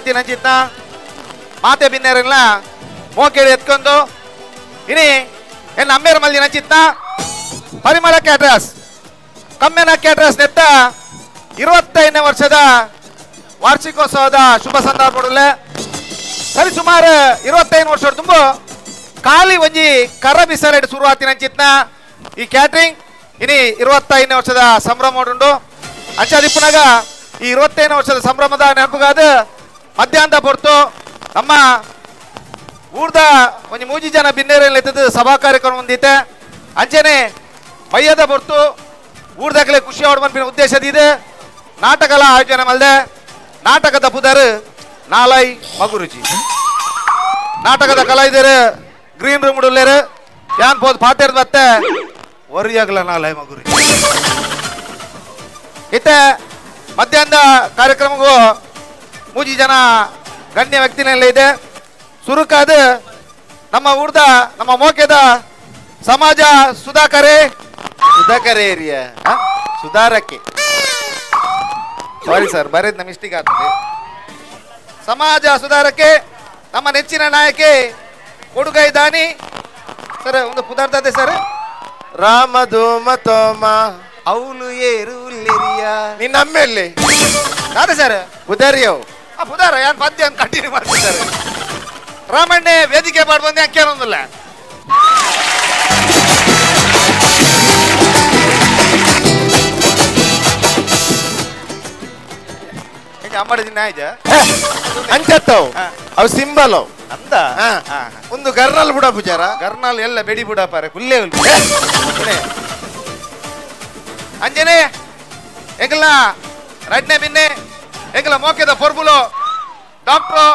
ಬತ್ತಿನಂಚಿತ್ನ ಮಾತೆ ಬಿನ್ನೇರೆಲ್ಲ ಮೋಕೇಳಿ ಎತ್ಕೊಂಡು ಇನಿ ಎನ್ನ ಅಮ್ಮೇರ ಮಲ್ದಿನಂಚಿತ್ನ ಪರಿಮಳ ಕ್ಯಾಟ್ರಸ್ ಕಮ್ಮೆನ ಕ್ಯಾಟ್ರಸ್ ನೆತ್ತ 25ನೇ ವರ್ಷದ ವಾರ್ಷಿಕೋತ್ಸವದ ಶುಭ ಸಂದರ್ಭದಲ್ಲೇ ಸರಿ ಸುಮಾರು 25 ವರ್ಷ ತುಂಬ ಖಾಲಿ ಒಂಜಿ ಕರ ಬಿಸಲೆಡ್ ಶುರುವಾತಿನಂಚಿತ್ನ ಈ ಕ್ಯಾಟ್ರಿಂಗ್ ಇನಿ 25ನೇ ವರ್ಷದ ಸಂಭ್ರಮ ಉಂಡು. ಅಂಚಾದಿಪ್ಪನಾಗ ಈ 25ನೇ ವರ್ಷದ ಸಂಭ್ರಮದ ನೆನಪುಗಾದ ಮಧ್ಯಾಹ್ನದ ಹೊರತು ನಮ್ಮ ಊರ್ದ ಒಂಜಿ ಮೂಜಿ ಜನ ಬಿನ್ನೇರಲ್ಲಿ ಎತ್ತದ ಸಭಾ ಕಾರ್ಯಕ್ರಮ ಹೊಂದಿತ್ತೆ. ಅಂಚೆನೆ ಮಯ್ಯದ ಹೊರತು ಊರ್ದಾಗಲೇ ಖುಷಿ ಆಡುವ ಉದ್ದೇಶದ ಇದೆ ನಾಟಕಲ ಆಯೋಜನೆ ಮಲ್ದೆ. ನಾಟಕದ ಪುದರ್ ನಾಲೈ ಮಗುರುಜಿ. ನಾಟಕದ ಕಲಾವಿದರು ಗ್ರೀನ್ ರೂಮ್ ಉಳ್ಳೇರು ಯಾನ್ ಪೋದ್ ಪಾತೇರ್ ಬತ್ತೆ ಒರಿಯಾಗಲ ನಾಲೈ ಮಗುರುಜಿ. ಇತ್ತ ಮಧ್ಯಾಹ್ನದ ಕಾರ್ಯಕ್ರಮಕ್ಕೂ ಮೂಜಿ ಜನ ಗಣ್ಯ ವ್ಯಕ್ತಿನೆಲ್ಲ ಇದೆ. ಸುರುಕಾದ ನಮ್ಮ ಊರ್ದ ನಮ್ಮ ಮೋಕೆದ ಸಮಾಜ ಸುಧಾಕರೇ ಸುಧಾಕರೇ ಏರಿಯಾ ಸುಧಾರಕ್ಕೆ ಸಾರಿ ಸರ್ ಬರೇದ್ ನಮ್ಮ ಮಿಸ್ಟೇಕ್ ಆಗ್ತದೆ. ಸಮಾಜ ಸುಧಾರಕ್ಕೆ ನಮ್ಮ ನೆಚ್ಚಿನ ನಾಯಕಿ ಕೊಡುಗೈ ದಾನಿ ಸರ್ ಒಂದು ಪುದಾರ್ಥದೆ ಸರ್ ರಾಮ ಧೂಮ ತೋಮ ಅವನು ಏರು ನಿನ್ನ ಅಮ್ಮೆಲ್ಲಿ ಅದೇ ಸರ್ ಪುದಾರಿಯವು ಆ ಪುದಾರ ಯಾನ್ ಪದ್ಯ ಅಂತ ಕಂಟಿನ್ಯೂ ಮಾಡ್ತೀನಿ ಸರ್. ರಾಮಣ್ಣೆ ವೇದಿಕೆ ಪಾಡ್ ಬಂದೆ ಅಕ್ಕೇನೊಂದಿಲ್ಲ. ಅಮ್ಮಡ ದಿನ ಆಯ್ತಾ ಅಂಚತ್ತವು ಅವು ಸಿಂಬಲ್ ಅಂದ ಒಂದು ಗರ್ನಾಲ್ ಬುಡ ಪೂಜಾರ ಗರ್ನಾಲ್ ಎಲ್ಲ ಬೆಡಿ ಬುಡಪಾರೆ ಕುಲ್ಲೇ ಅಂಜನೆ ಎಂಗಲ ರಡ್ನೆ ಬಿನ್ನೆ ಎಂಗಲ ಮೋಕೆದ ಫೋರ್ಬುಲು ಡಾಕ್ಟ್ರು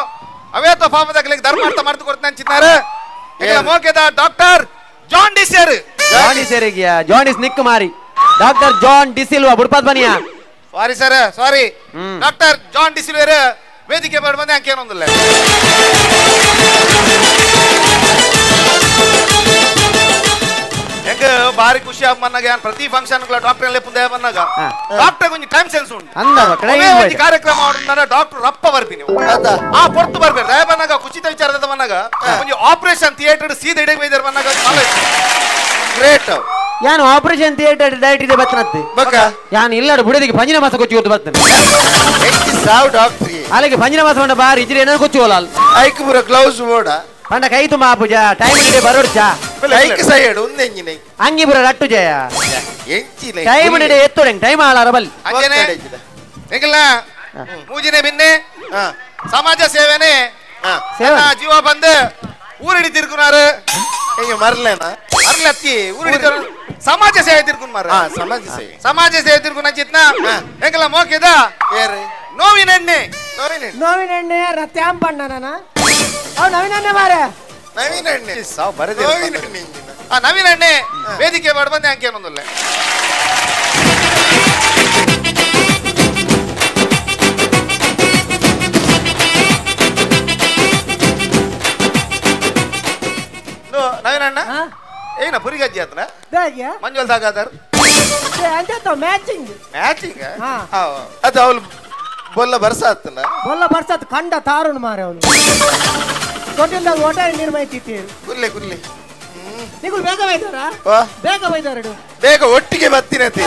ಅವೇತ ಫಾರ್ಮದಾಗಲಿಗೆ ಧರ್ಮಾರ್ಥ ಮಾಡ್ತು ಕೊಡ್ತಾನೆ ಅಂಚಿದ್ದಾರೆ. ಎಂಗಲ ಮೋಕೆದ ಡಾಕ್ಟರ್ ಜಾನ್ ಡಿಸೇರ್ ಜಾನ್ ಡಿಸೇರಿಗಿಯಾ ಜಾನ್ is Nick ಮಾರಿ ಡಾಕ್ಟರ್ ಜಾನ್ ಡಿಸಿಲ್ವಾ ಬುಡ್ಪಾತ್ ಬನಿಯಾ. Sorry sir sorry doctor John ಡಿಸಿಲ್ವೇರ್ ವೇದಿಕೆ ಬೇಡ ಬಂದೆ ಅಂಕೇನೊಂದಿಲ್ಲ. ಹೆಂಗ ಬಾರಿ ಖುಷಿ ಮನ್ನಾಗ ಪ್ರತಿ ಫಂಕ್ಷನ್ ಡಾಕ್ಟರ್ ಎಲ್ಲ ಪುಂದೆ ಬಂದಾಗ ಡಾಕ್ಟರ್ ಕೊಂಚ ಟೈಮ್ ಸೆನ್ಸ್ ಉಂಟು. ಕಾರ್ಯಕ್ರಮ ಡಾಕ್ಟರ್ ರಪ್ಪ ಬರ್ತೀನಿ ಆ ಪೊರ್ತು ಬರ್ಬೇಕು ದಯ ಬಂದಾಗ ಖುಷಿತ ವಿಚಾರದ ಬಂದಾಗ ಒಂಜಿ ಆಪರೇಷನ್ ಥಿಯೇಟರ್ ಸೀದಾ ಇಡಕ್ಕೆ ಬೈದಾರ ಬಂದಾಗ ಗ್ರೇಟ್. ಯಾನು operation theatre diet ಇದೆ ಬತ್ತನತ್ತೆ ಬಕ್ಕ ಯಾನು ಇಲ್ಲಾಡು ಬುಡದಿಗೆ ಪಂಜಿನ ಮಾಸ ಕೊಚ್ಚಿ ಗೊತ್ತು ಬರ್ತೇನೆ ಸಾವು ಡಾಕ್ಟರ್ ಅಲ್ಲಿಗೆ ಪಂಜಿನ ಮಾಸ ಮಂಡ ಬಾರಿ ಇಜ್ರಿ ಏನೋ ಕೊಚ್ಚಿ ಹೋಲ ಐಕ್ ಪೂರ ಗ್ಲೌಸ್ ಬೋಡ ಪಂಡ ಕೈ ತುಂಬ ಪೂಜಾ ಟೈಮ್ ಇದೆ ಬರೋಡ್ಚಾ ಐಕ್ ಸೈಡ್ ಒಂದೆಂಜಿನ ಅಂಗಿ ಪೂರ ರಟ್ಟು ಜಯ ಎಂಚಿನ ಟೈಮ್ ಇದೆ ಎತ್ತೋಡೆಂಗ್ ಟೈಮ್ ಆಳಾರ ಬಲ್ಲಿ ಅಂಜನೆ ಎಂಗಲ್ಲ ಮೂಜಿನೆ ಬಿನ್ನೆ ಸಮಾಜ ಸೇವೆನೆ ಜೀವ ಬಂದು ಊರಿಡಿ ತಿರ್ಕುನಾರು ಹೆಂಗೆ ಮರಲೇನಾ ಮರಲತ್ತಿ ಊರಿಡಿ ಸಮಾಜ ಸೇವೆ ತಿರ್ಕುನ್ ಮಾರ ಸಮಾಜ ಸೇವೆ ಸಮಾಜ ಸೇವೆ ತಿರ್ಕುನ್ ಅಂಚಿತ್ನ ಎಂಗಲ್ಲ ಮೋಕೆದ ನೋವಿನೆಣ್ಣೆ ನೋವಿನೆಣ್ಣೆ ರತ್ಯಾಂ ಬಣ್ಣ ಅವ್ ನವೀನಣ್ಣೆ ಮಾರೆ ನವೀನಣ್ಣೆ ಸಾವು ಬರದೆ ಆ ನವೀನಣ್ಣೆ ವೇದಿಕೆ ಮಾಡಿ ಬಂದೆ ಅಂಕೇನೊಂದಿಲ್ಲ. ನವೀನಣ್ಣ ಏನ ಪುರಿಗಜ್ಜಿ ಆತನ ಮಂಜುಲ್ ಸಾಗಾದಾರ ಮ್ಯಾಚಿಂಗ್ ಮ್ಯಾಚಿಂಗ್ ಅದು ಅವಳು ಬೊಲ್ಲ ಬರ್ಸಾತನ ಬೊಲ್ಲ ಬರ್ಸಾತ್ ಕಂಡ ತಾರುಣ್ ಮಾರೆ ಅವನು ತೊಟ್ಟಿಲ್ದಾಗ ಓಟ ನೀರು ಮೈತಿತ್ತಿ ಕುಲ್ಲೆ ಕುಲ್ಲೆ ನಿಗುಲ್ ಬೇಗ ಬೈದಾರ ಬೇಗ ಬೈದಾರ ಬೇಗ ಒಟ್ಟಿಗೆ ಬತ್ತಿನತಿ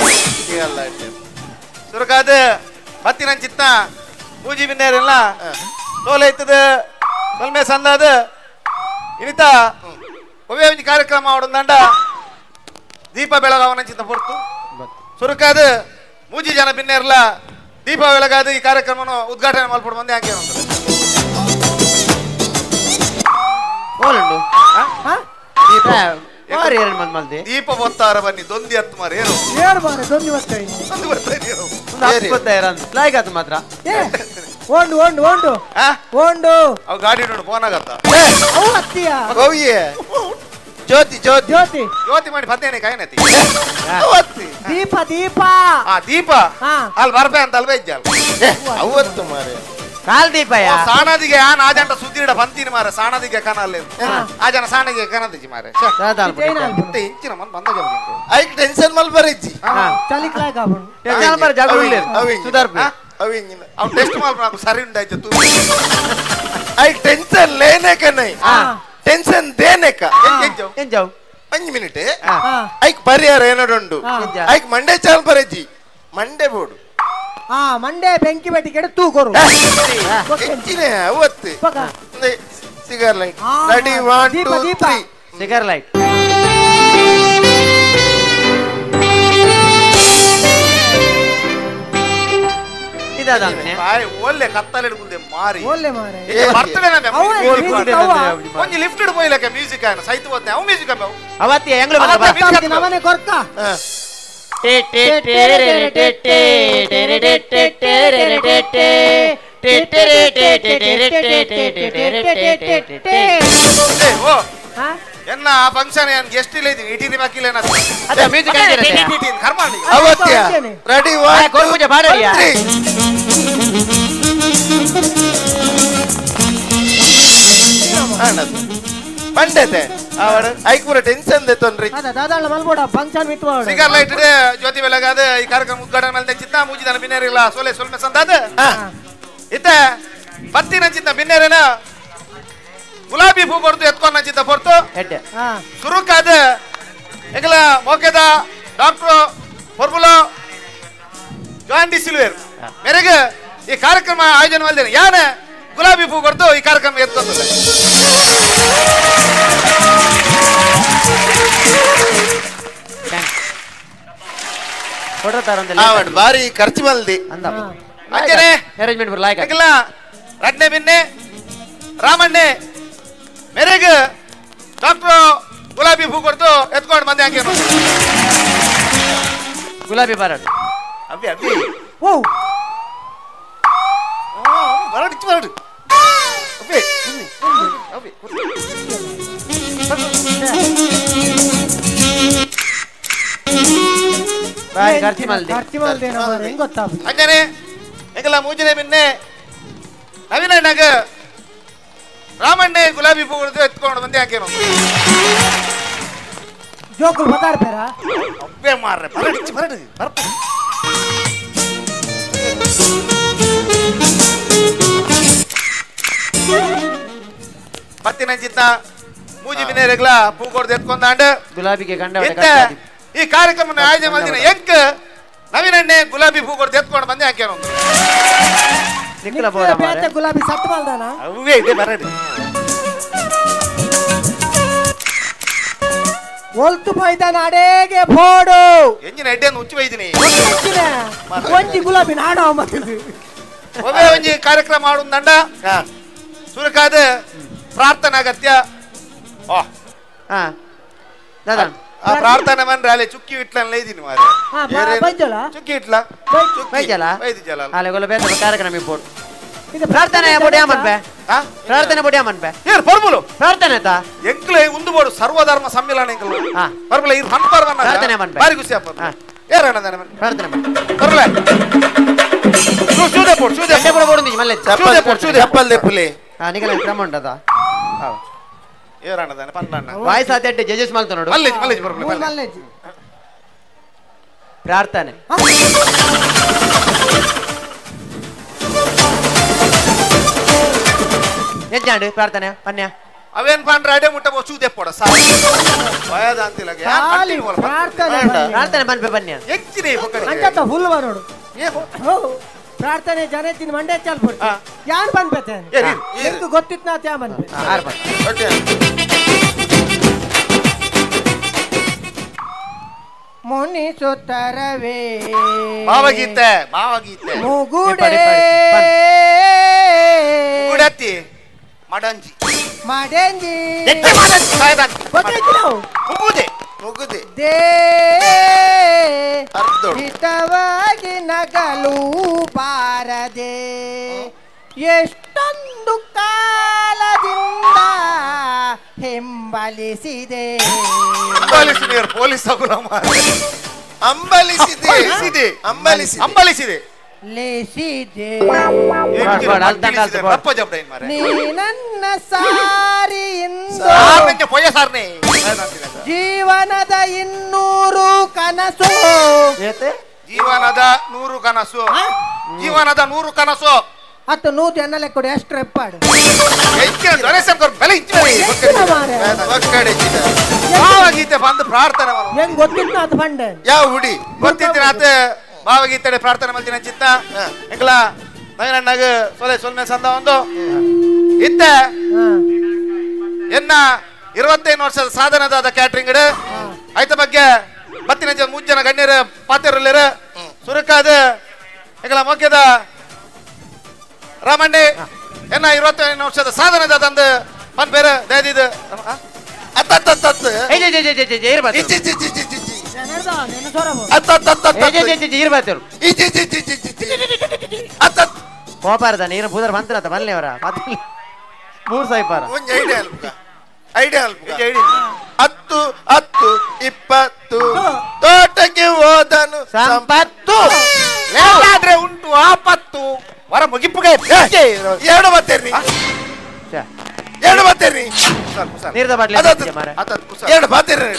ಸುರಕಾದ ಬತ್ತಿನಂಚಿತ್ತ ಪೂಜಿ ಬಿನ್ನೇರೆಲ್ಲ ತೋಲೆ ಇತ್ತದ ಸೊಲ್ಮೆ ಸಂದಾದ ಇನಿತ ಒವ್ವೇ ಒಂಜಿ ಕಾರ್ಯಕ್ರಮ ಆಡೊಂದಂಡ ದೀಪ ಬೆಳಗಾವನಂಚಿತ್ತ ಪೊರ್ತು ಸುರಕಾದ ಮೂಜಿ ಜನ ಬಿನ್ನೇರ್ಲ ದೀಪ ಬೆಳಗಾದ ಈ ಕಾರ್ಯಕ್ರಮನ ಉದ್ಘಾಟನೆ ಮಲ್ಪಡು ಬಂದೆ ಹಾಗೆ ದೀಪ ಒತ್ತಾರ ಬನ್ನಿ ದೊಂದಿ ಹತ್ತು ಮಾರಿ ಏನು ದೊಂದಿ ಲೈಕ್ ಮಾತ್ರ ಓಂಡು ಓಂಡು ಓಂಡು ಓಂಡು ಅವ್ ಗಾಡಿ ನೋಡು ಫೋನ್ ಆಗತ್ತ ಜ್ಯೋತಿ ಜ್ಯೋತಿ ಜ್ಯೋತಿ ಜ್ಯೋತಿ ಮಾಡಿ ಪತ್ತೇನೆ ಕಾಯಿನತಿ ದೀಪ ದೀಪ ಆ ದೀಪ ಅಲ್ಲಿ ಬರ್ಬೆ ಅಂತ ಅಲ್ವೇ ಇಜ್ಜ ಅವತ್ತು ಮಾರೆ ಕಾಲ್ ದೀಪ ಸಾಣದಿಗೆ ಆನ್ ಆಜಂಟ ಸುದ್ದಿಡ ಬಂತೀನಿ ಮಾರೆ ಸಾಣದಿಗೆ ಕನಲ್ಲ ಆ ಜನ ಸಾಣದಿಗೆ ಕನದಿಜಿ ಮಾರೆ ಇಂಚಿನ ಮನ್ ಬಂದ ಐಕ್ ಟೆನ್ಷನ್ ಮಲ್ ಬರಿಜ್ಜಿ ಚಲಿಕ್ಲಾಗ ಟೆನ್ಷನ್ ಬರ ಜಾಗ ಸುಧಾರ್ಪೆ ಅವೇಂಜಿನ ಅವ್ ಟೆಸ್ಟ್ ಮಾಡ್ಬೇಕು ಸರಿ ಉಂಡಾಯ್ತು ತೂ I tension ಲೇನೆ ಕನೈ ಟೆನ್ಷನ್ ದೇನೆ ಕ ಎಂಜಾವ್ 5 ಮಿನಿಟ್ ಐಕ್ ಪರಿಹಾರ ಏನಡುಂಡು ಐಕ್ ಮಂಡೆ ಚಾಲ್ ಪರಜಿ ಮಂಡೆ ಬೋಡು ಆ ಮಂಡೆ ಬೆಂಕಿ ಬೆಟ್ಟಿಗೆ ತೂಕೊರು ಎಂಚಿನೆ ಅವತ್ತು cigar light ready 1 2 3 cigar light ಒಳ್ಳೆ ಕತ್ತಲೆ ಹಿಡ್ಕೊಂಡೆ ಮಾರಿ ಒಳ್ಳೆ ಮಾರಿ ಬರ್ತಡೆ ಒಂಜಿ ಲಿಫ್ಟ್ ಇಡ್ ಪೋಯ್ಲಕ ಮ್ಯೂಸಿಕ್ ಆನ ಸೈತು ಹೋದ್ನೆ ಅವು ಮ್ಯೂಸಿಕ್ ಅವು ಅವತ್ತಿ ಎಂಗ್ಲ ಬಂದ ನಮನೆ ಕೊರ್ಕ ಟೇ ಟೇ ಟೇ ರೇ ಟೇ ಟೇ ಟೇ ರೇ ಟೇ ಟೇ ರೇ ಟೇ ಟೇ ಟೇ ಟೇ ರೇ ಟೇ ಟೇ ರೇ ಟೇ ಟೇ ಟೇ ರೇ ಟೇ ಟೇ ಟೇ ಏ ಓ ಎನ್ನ ಆ ಫಂಕ್ಷನ್ ಏನ್ ಗೆಸ್ಟ್ ಇಲ್ಲ ಇದೀನಿ ಇಟಿರಿ ಬಾಕಿಲ್ಲ ಏನ ಅದ ಮ್ಯೂಸಿಕ್ ಆಗಿರುತ್ತೆ ಕರ್ಮ ಅವತ್ತಿ ರೆಡಿ 1 2 ಬಾಡರಿಯಾ 3 ಪಂಡತೆ ಅವಳು ಐಕ್ ಪೂರ ಟೆನ್ಷನ್ ದೆ ತೊಂದ್ರೆ ಅದ ದಾದಾಳ ಮಲ್ಬೋಡ ಫಂಕ್ಷನ್ ಬಿಟ್ಟು ಅವಳು ಸಿಗರ್ ಲೈಟ್ ಇದೆ ಜ್ಯೋತಿ ಬೆಳಗಾದ ಈ ಕಾರ್ಯಕ್ರಮ ಉದ್ಘಾಟನೆ ಮೇಲೆ ಚಿತ್ತ ಮೂಜಿದನ ಬಿನ್ನೇರಿಲ್ಲ ಸೋಲೆ ಸೊಲ್ಮೆ ಸಂದಾದ ಇತ್ತ ಬತ್ತಿನ ಚಿತ್ತ ಬಿನ್ನೇರೇನ ಗುಲಾಬಿ ಹೂ ಕೊಡ್ತು ಎತ್ಕೊಂಡ ಚಿತ್ತ ಹೊರ್ತು ಸುರುಕಾದ ಎಂಗಲ ಮೋಕೆದ ಡಾಕ್ಟರ್ ಫೊರ್ಬುಲೋ ಜಾನ್ ಡಿ ಸಿಲ್ವೇರ್ ಮೇರೆಗೆ ಈ ಕಾರ್ಯಕ್ರಮ ಆಯೋಜನೆ ಮಾಡಿದ್ದೇನೆ ಯಾನೆ ಗುಲಾಬಿ ಹೂ ಕೊಡ್ತು ಈ ಕಾರ್ಯಕ್ರಮ ಎತ್ಕೊಂಡು ಬಾರಿ ಖರ್ಚು ಮಲ್ದಿ ಅಂಜನೆ ಅರೇಂಜ್ಮೆಂಟ್ ಲಾಯಕ್ ಎಂಗಲ ರಡ್ನೆ ಬಿನ್ನೆ ರಾಮಣ್ಣೆ ಮೇರೆಗೆ ಡಾಕ್ಟರ್ ಗುಲಾಬಿ ಹೂ ಕೊಡ್ತು ಎತ್ಕೊಂಡು ಬಂದೆ ಹಂಗೆ ಗುಲಾಬಿ ಬಾರಡ್ ಅಬ್ಬಿ ಅಬ್ಬಿ ಓ ಬರಡು ಬರಡು ಅಬ್ಬಿ ಅಬ್ಬಿ ಬಾರಿ ಖರ್ಚು ಮಲ್ದಿ ಖರ್ಚು ಮಲ್ದಿ ಹೆಂಗ್ ಗೊತ್ತಾ ಅಂಜನೆ ಎಂಗಲ ಮೂಜನೆ ಬಿನ್ನೆ ನವೀನಣ್ಣಗ ರಾಮಣ್ಣೆ ಗುಲಾಬಿ ಹೂ ಕೊಡ್ತು ಎತ್ಕೊಂಡು ಬಂದೆ ಹಂಗೆ ಜೋಕುಲ್ ಬತಾರ ಪೇರ ಅಬ್ಬೆ ಮಾರ್ರೆ ಬರಡು ಬರಡು ಬರ್ಪ ಪತ್ತಿನ ಚಿತ್ತ ಮೂಜಿ ಬಿನ್ನೇರೆಗ್ಲ ಪೂ ಕೊಡ್ದು ಎತ್ಕೊಂಡಾಂಡ ಗುಲಾಬಿಗೆ ಗಂಡ ಈ ಕಾರ್ಯಕ್ರಮ ಆಯೋಜನೆ ಮಾಡಿದಿನ ಎಂಕ್ ನವೀನಣ್ಣೆ ಗುಲಾಬಿ ಹೂ ಕೊಡ್ದು ಎತ್ಕೊಂಡು ಬಂದೆ ಹಾಕ್ಯಾನ ಗುಲಾಬಿ ಸತ್ತು ಮಲ್ದಾನ ಅವೇ ಇದೆ ಬರಡು ಒಲ್ತು ಪೈದಾನ ಅಡೇಗೆ ಫೋಡು ಎಂಜಿನ ಎಡ್ಡೆಯನ್ನು ಉಚ್ಚು ಬೈದಿನಿ ಒಂಜಿ ಗುಲಾಬಿ ನಾಡ ಮತ್ತೆ ಒಮ್ಮೆ ಒಂಜಿ ಕಾರ್ಯಕ್ರಮ ಮಾಡುಂದಂಡ ಸುರಕಾದ ಪ್ರಾರ್ಥನಾ ಅಗತ್ಯ ಆ ಪ್ರಾರ್ಥನೆ ಬಂದ್ರೆ ಅಲ್ಲಿ ಚುಕ್ಕಿ ಇಟ್ಲಲ್ಲ ಇದೀನಿ ಮಾರೆ ಚುಕ್ಕಿ ಇಟ್ಲ ಬೈಜಲ ಬೈದಿಜಲ ಅಲೆ ಗೊಲ್ಲ ಬೇತ ಕಾರ್ಯಕ್ರಮ ಇಪ್ಪೋಡು ಪ್ರಾರ್ಥನೆ ಬೋಡಿ ಮನ್ಪೆ ಪ್ರಾರ್ಥನೆ ಬೋಡಿ ಮನ್ಪೆ ಏರ್ ಪರ್ಬುಲು ಪ್ರಾರ್ಥನೆ ತಾ ಎಂಕ್ಲೆ ಉಂದು ಬೋಡು ಸರ್ವಧರ್ಮ ಸಮ್ಮೇಳನ ಎಂಕ್ಲು ಪರ್ಬುಲ ಇರ್ ಹನ್ ಪರ್ವನ ಪ್ರಾರ್ಥನೆ ಮನ್ಪೆ ಬಾರಿ ಖುಷಿ ಅಪ್ಪ ಏರಣ್ಣ ದಾನೆ ಪ್ರಾರ್ಥನೆ ಪರ್ಬುಲ ಶೂದೆ ಪೋಡು ಶೂದೆ ಪೋಡು ಬೋಡು ಮಲ್ಲೆ ಶೂದೆ ಪೋಡು ಶೂದೆ ಚಪ್ಪಲ್ ದೆಪ್ಪುಲೆ ನಿಗಲ ಕ್ರಮ ಉಂಟದ ಏರಣ್ಣ ದಾನೆ ಪನ್ನಣ್ಣ ವಾಯ್ಸ್ ಆತೆ ಜಜಸ್ ಮಲ್ತ ನೋಡು ಮಲ್ಲೆಜ್ ಮಲ್ಲೆಜ್ ಪರ್ಬುಲ ಮಲ್ಲೆಜ್ ಪ್ರಾರ್ಥನೆ ಎಂಜಾಂಡು ಪ್ರಾರ್ಥನೆ ಪನ್ಯ ಅವೇನ್ ಪಂಡ್ರೆ ಅಡೆ ಮುಟ್ಟ ಚೂದೆ ಪೋಡ ಭಯದ ಅಂತಿಲ್ಲ ಪ್ರಾರ್ಥನೆ ಪ್ರಾರ್ಥನೆ ಮನ್ಪೆ ಪನ್ಯ ಹೆಚ್ಚಿನ ಅಂಚತ್ತ ಹುಲ್ಲು ಬರೋಡು ಪ್ರಾರ್ಥನೆ ಜನ ತಿನ್ ಮಂಡೆ ಚಾಲ್ ಪೋಡು ಯಾನ್ ಪನ್ಪೆ ಎಂಕ್ ಗೊತ್ತಿತ್ತು ನಾ ತ್ಯಾ ಮನ್ಪೆ ಮುನಿಸುತ್ತರವೇ ಭಾವಗೀತೆ ಭಾವಗೀತೆ ಮುಗುಡೆ ಮುಗುಡತ್ತಿ ಮಡಂಜಿ ಮಡಂಜಿ ಎತ್ತೆ ಮಡಂಜಿ ಸಾಯದಾಂತಿ ಗೊತ್ತಾಯ್ತು ನಾವು ಮುಗುದೆ ಮುಗುದೆ they ಹಿತವಾಗಿ ನಗಲು ಬಾರದೆ ಎಷ್ಟೊಂದು ಕಾಲದಿಂದ ಹಿಂಬಲಿಸಿದೆ ಅಂಬಲಿಸಿದೆ ಪೊಲೀಸ್ ಅಂಬಲಿಸಿದೆ ಅಂಬಲಿಸಿದೆ ಅಂಬಲಿಸಿದೆ ಲೇಸಿದೆ ನೀ ನನ್ನ ಸಾರಿಯಿಂದ ಜೀವನದ 200 ಕನಸು ಜೀವನದ 100 ಕನಸು ಜೀವನದ 100 ಕನಸು ಅತ್ತ 100 ಎನ್ನಲೆ ಕೊಡಿ ಎಷ್ಟು ರೆಪ್ಪಾಡು ಬೆಲೆ ಭಾವಗೀತೆ ಬಂದು ಪ್ರಾರ್ಥನೆ ಹೆಂಗ್ ಗೊತ್ತಿತ್ತು ಅದು ಬಂಡೆ ಯಾವ ಹುಡಿ ಗೊತ್ತಿತ್ತಿನ ಆತ ಭಾವಗೀತೆ ಪ್ರಾರ್ಥನೆ ಮಲ್ದಿನ ಚಿತ್ತ ಎಂಕಲ ನಗನಣ್ಣಗ ಸೊಲೆ ಸೊಲ್ಮೆ ಸಂದ ಒಂದು ಇತ್ತ ಎನ್ನ 25 ವರ್ಷದ ಸಾಧನದಾದ ಕ್ಯಾಟ್ರಿಂಗ್ ಆಯ್ತ ಬಗ್ಗೆ ಬತ್ತಿನ 3 ಜನ ಗಣ್ಯರ ಪಾತ್ರರಲ್ಲಿರ ಸುರಕಾದ ಎಂಕಲ ಮೊಕ್ಕೆದ ರಾಮಣ್ಣೆ ಎನ್ನ 25 ವರ್ಷದ ಸಾಧನದಾದ ಅಂದು ಪನ್ ಬೇರೆ ದಯದಿದ್ದು ಕೋಪಾರದ ನೀರು ಬೂದರ್ ಬಂತನತ್ತ ಬಲ್ಲೆ ಅವರ ಮೂರು ಸಾಯಿಪಾರ ಒಂಜಿ ಐಡಿಯಾ ಅಲ್ಪ ಐಡಿಯಾ ಅಲ್ಪ 10 10 20 ತೋಟಕ್ಕೆ ಹೋದನು ಸಂಪತ್ತು ಆದ್ರೆ ಉಂಟು ಆಪತ್ತು ವರ ಮುಗಿಪುಗೆ ಎರಡು ಬತ್ತೇರಿ ಎರಡು ಬತ್ತೇರಿ ನೀರ್ದ ಬಾಟ್ಲಿ ಎರಡು ಬಾತೇರಿ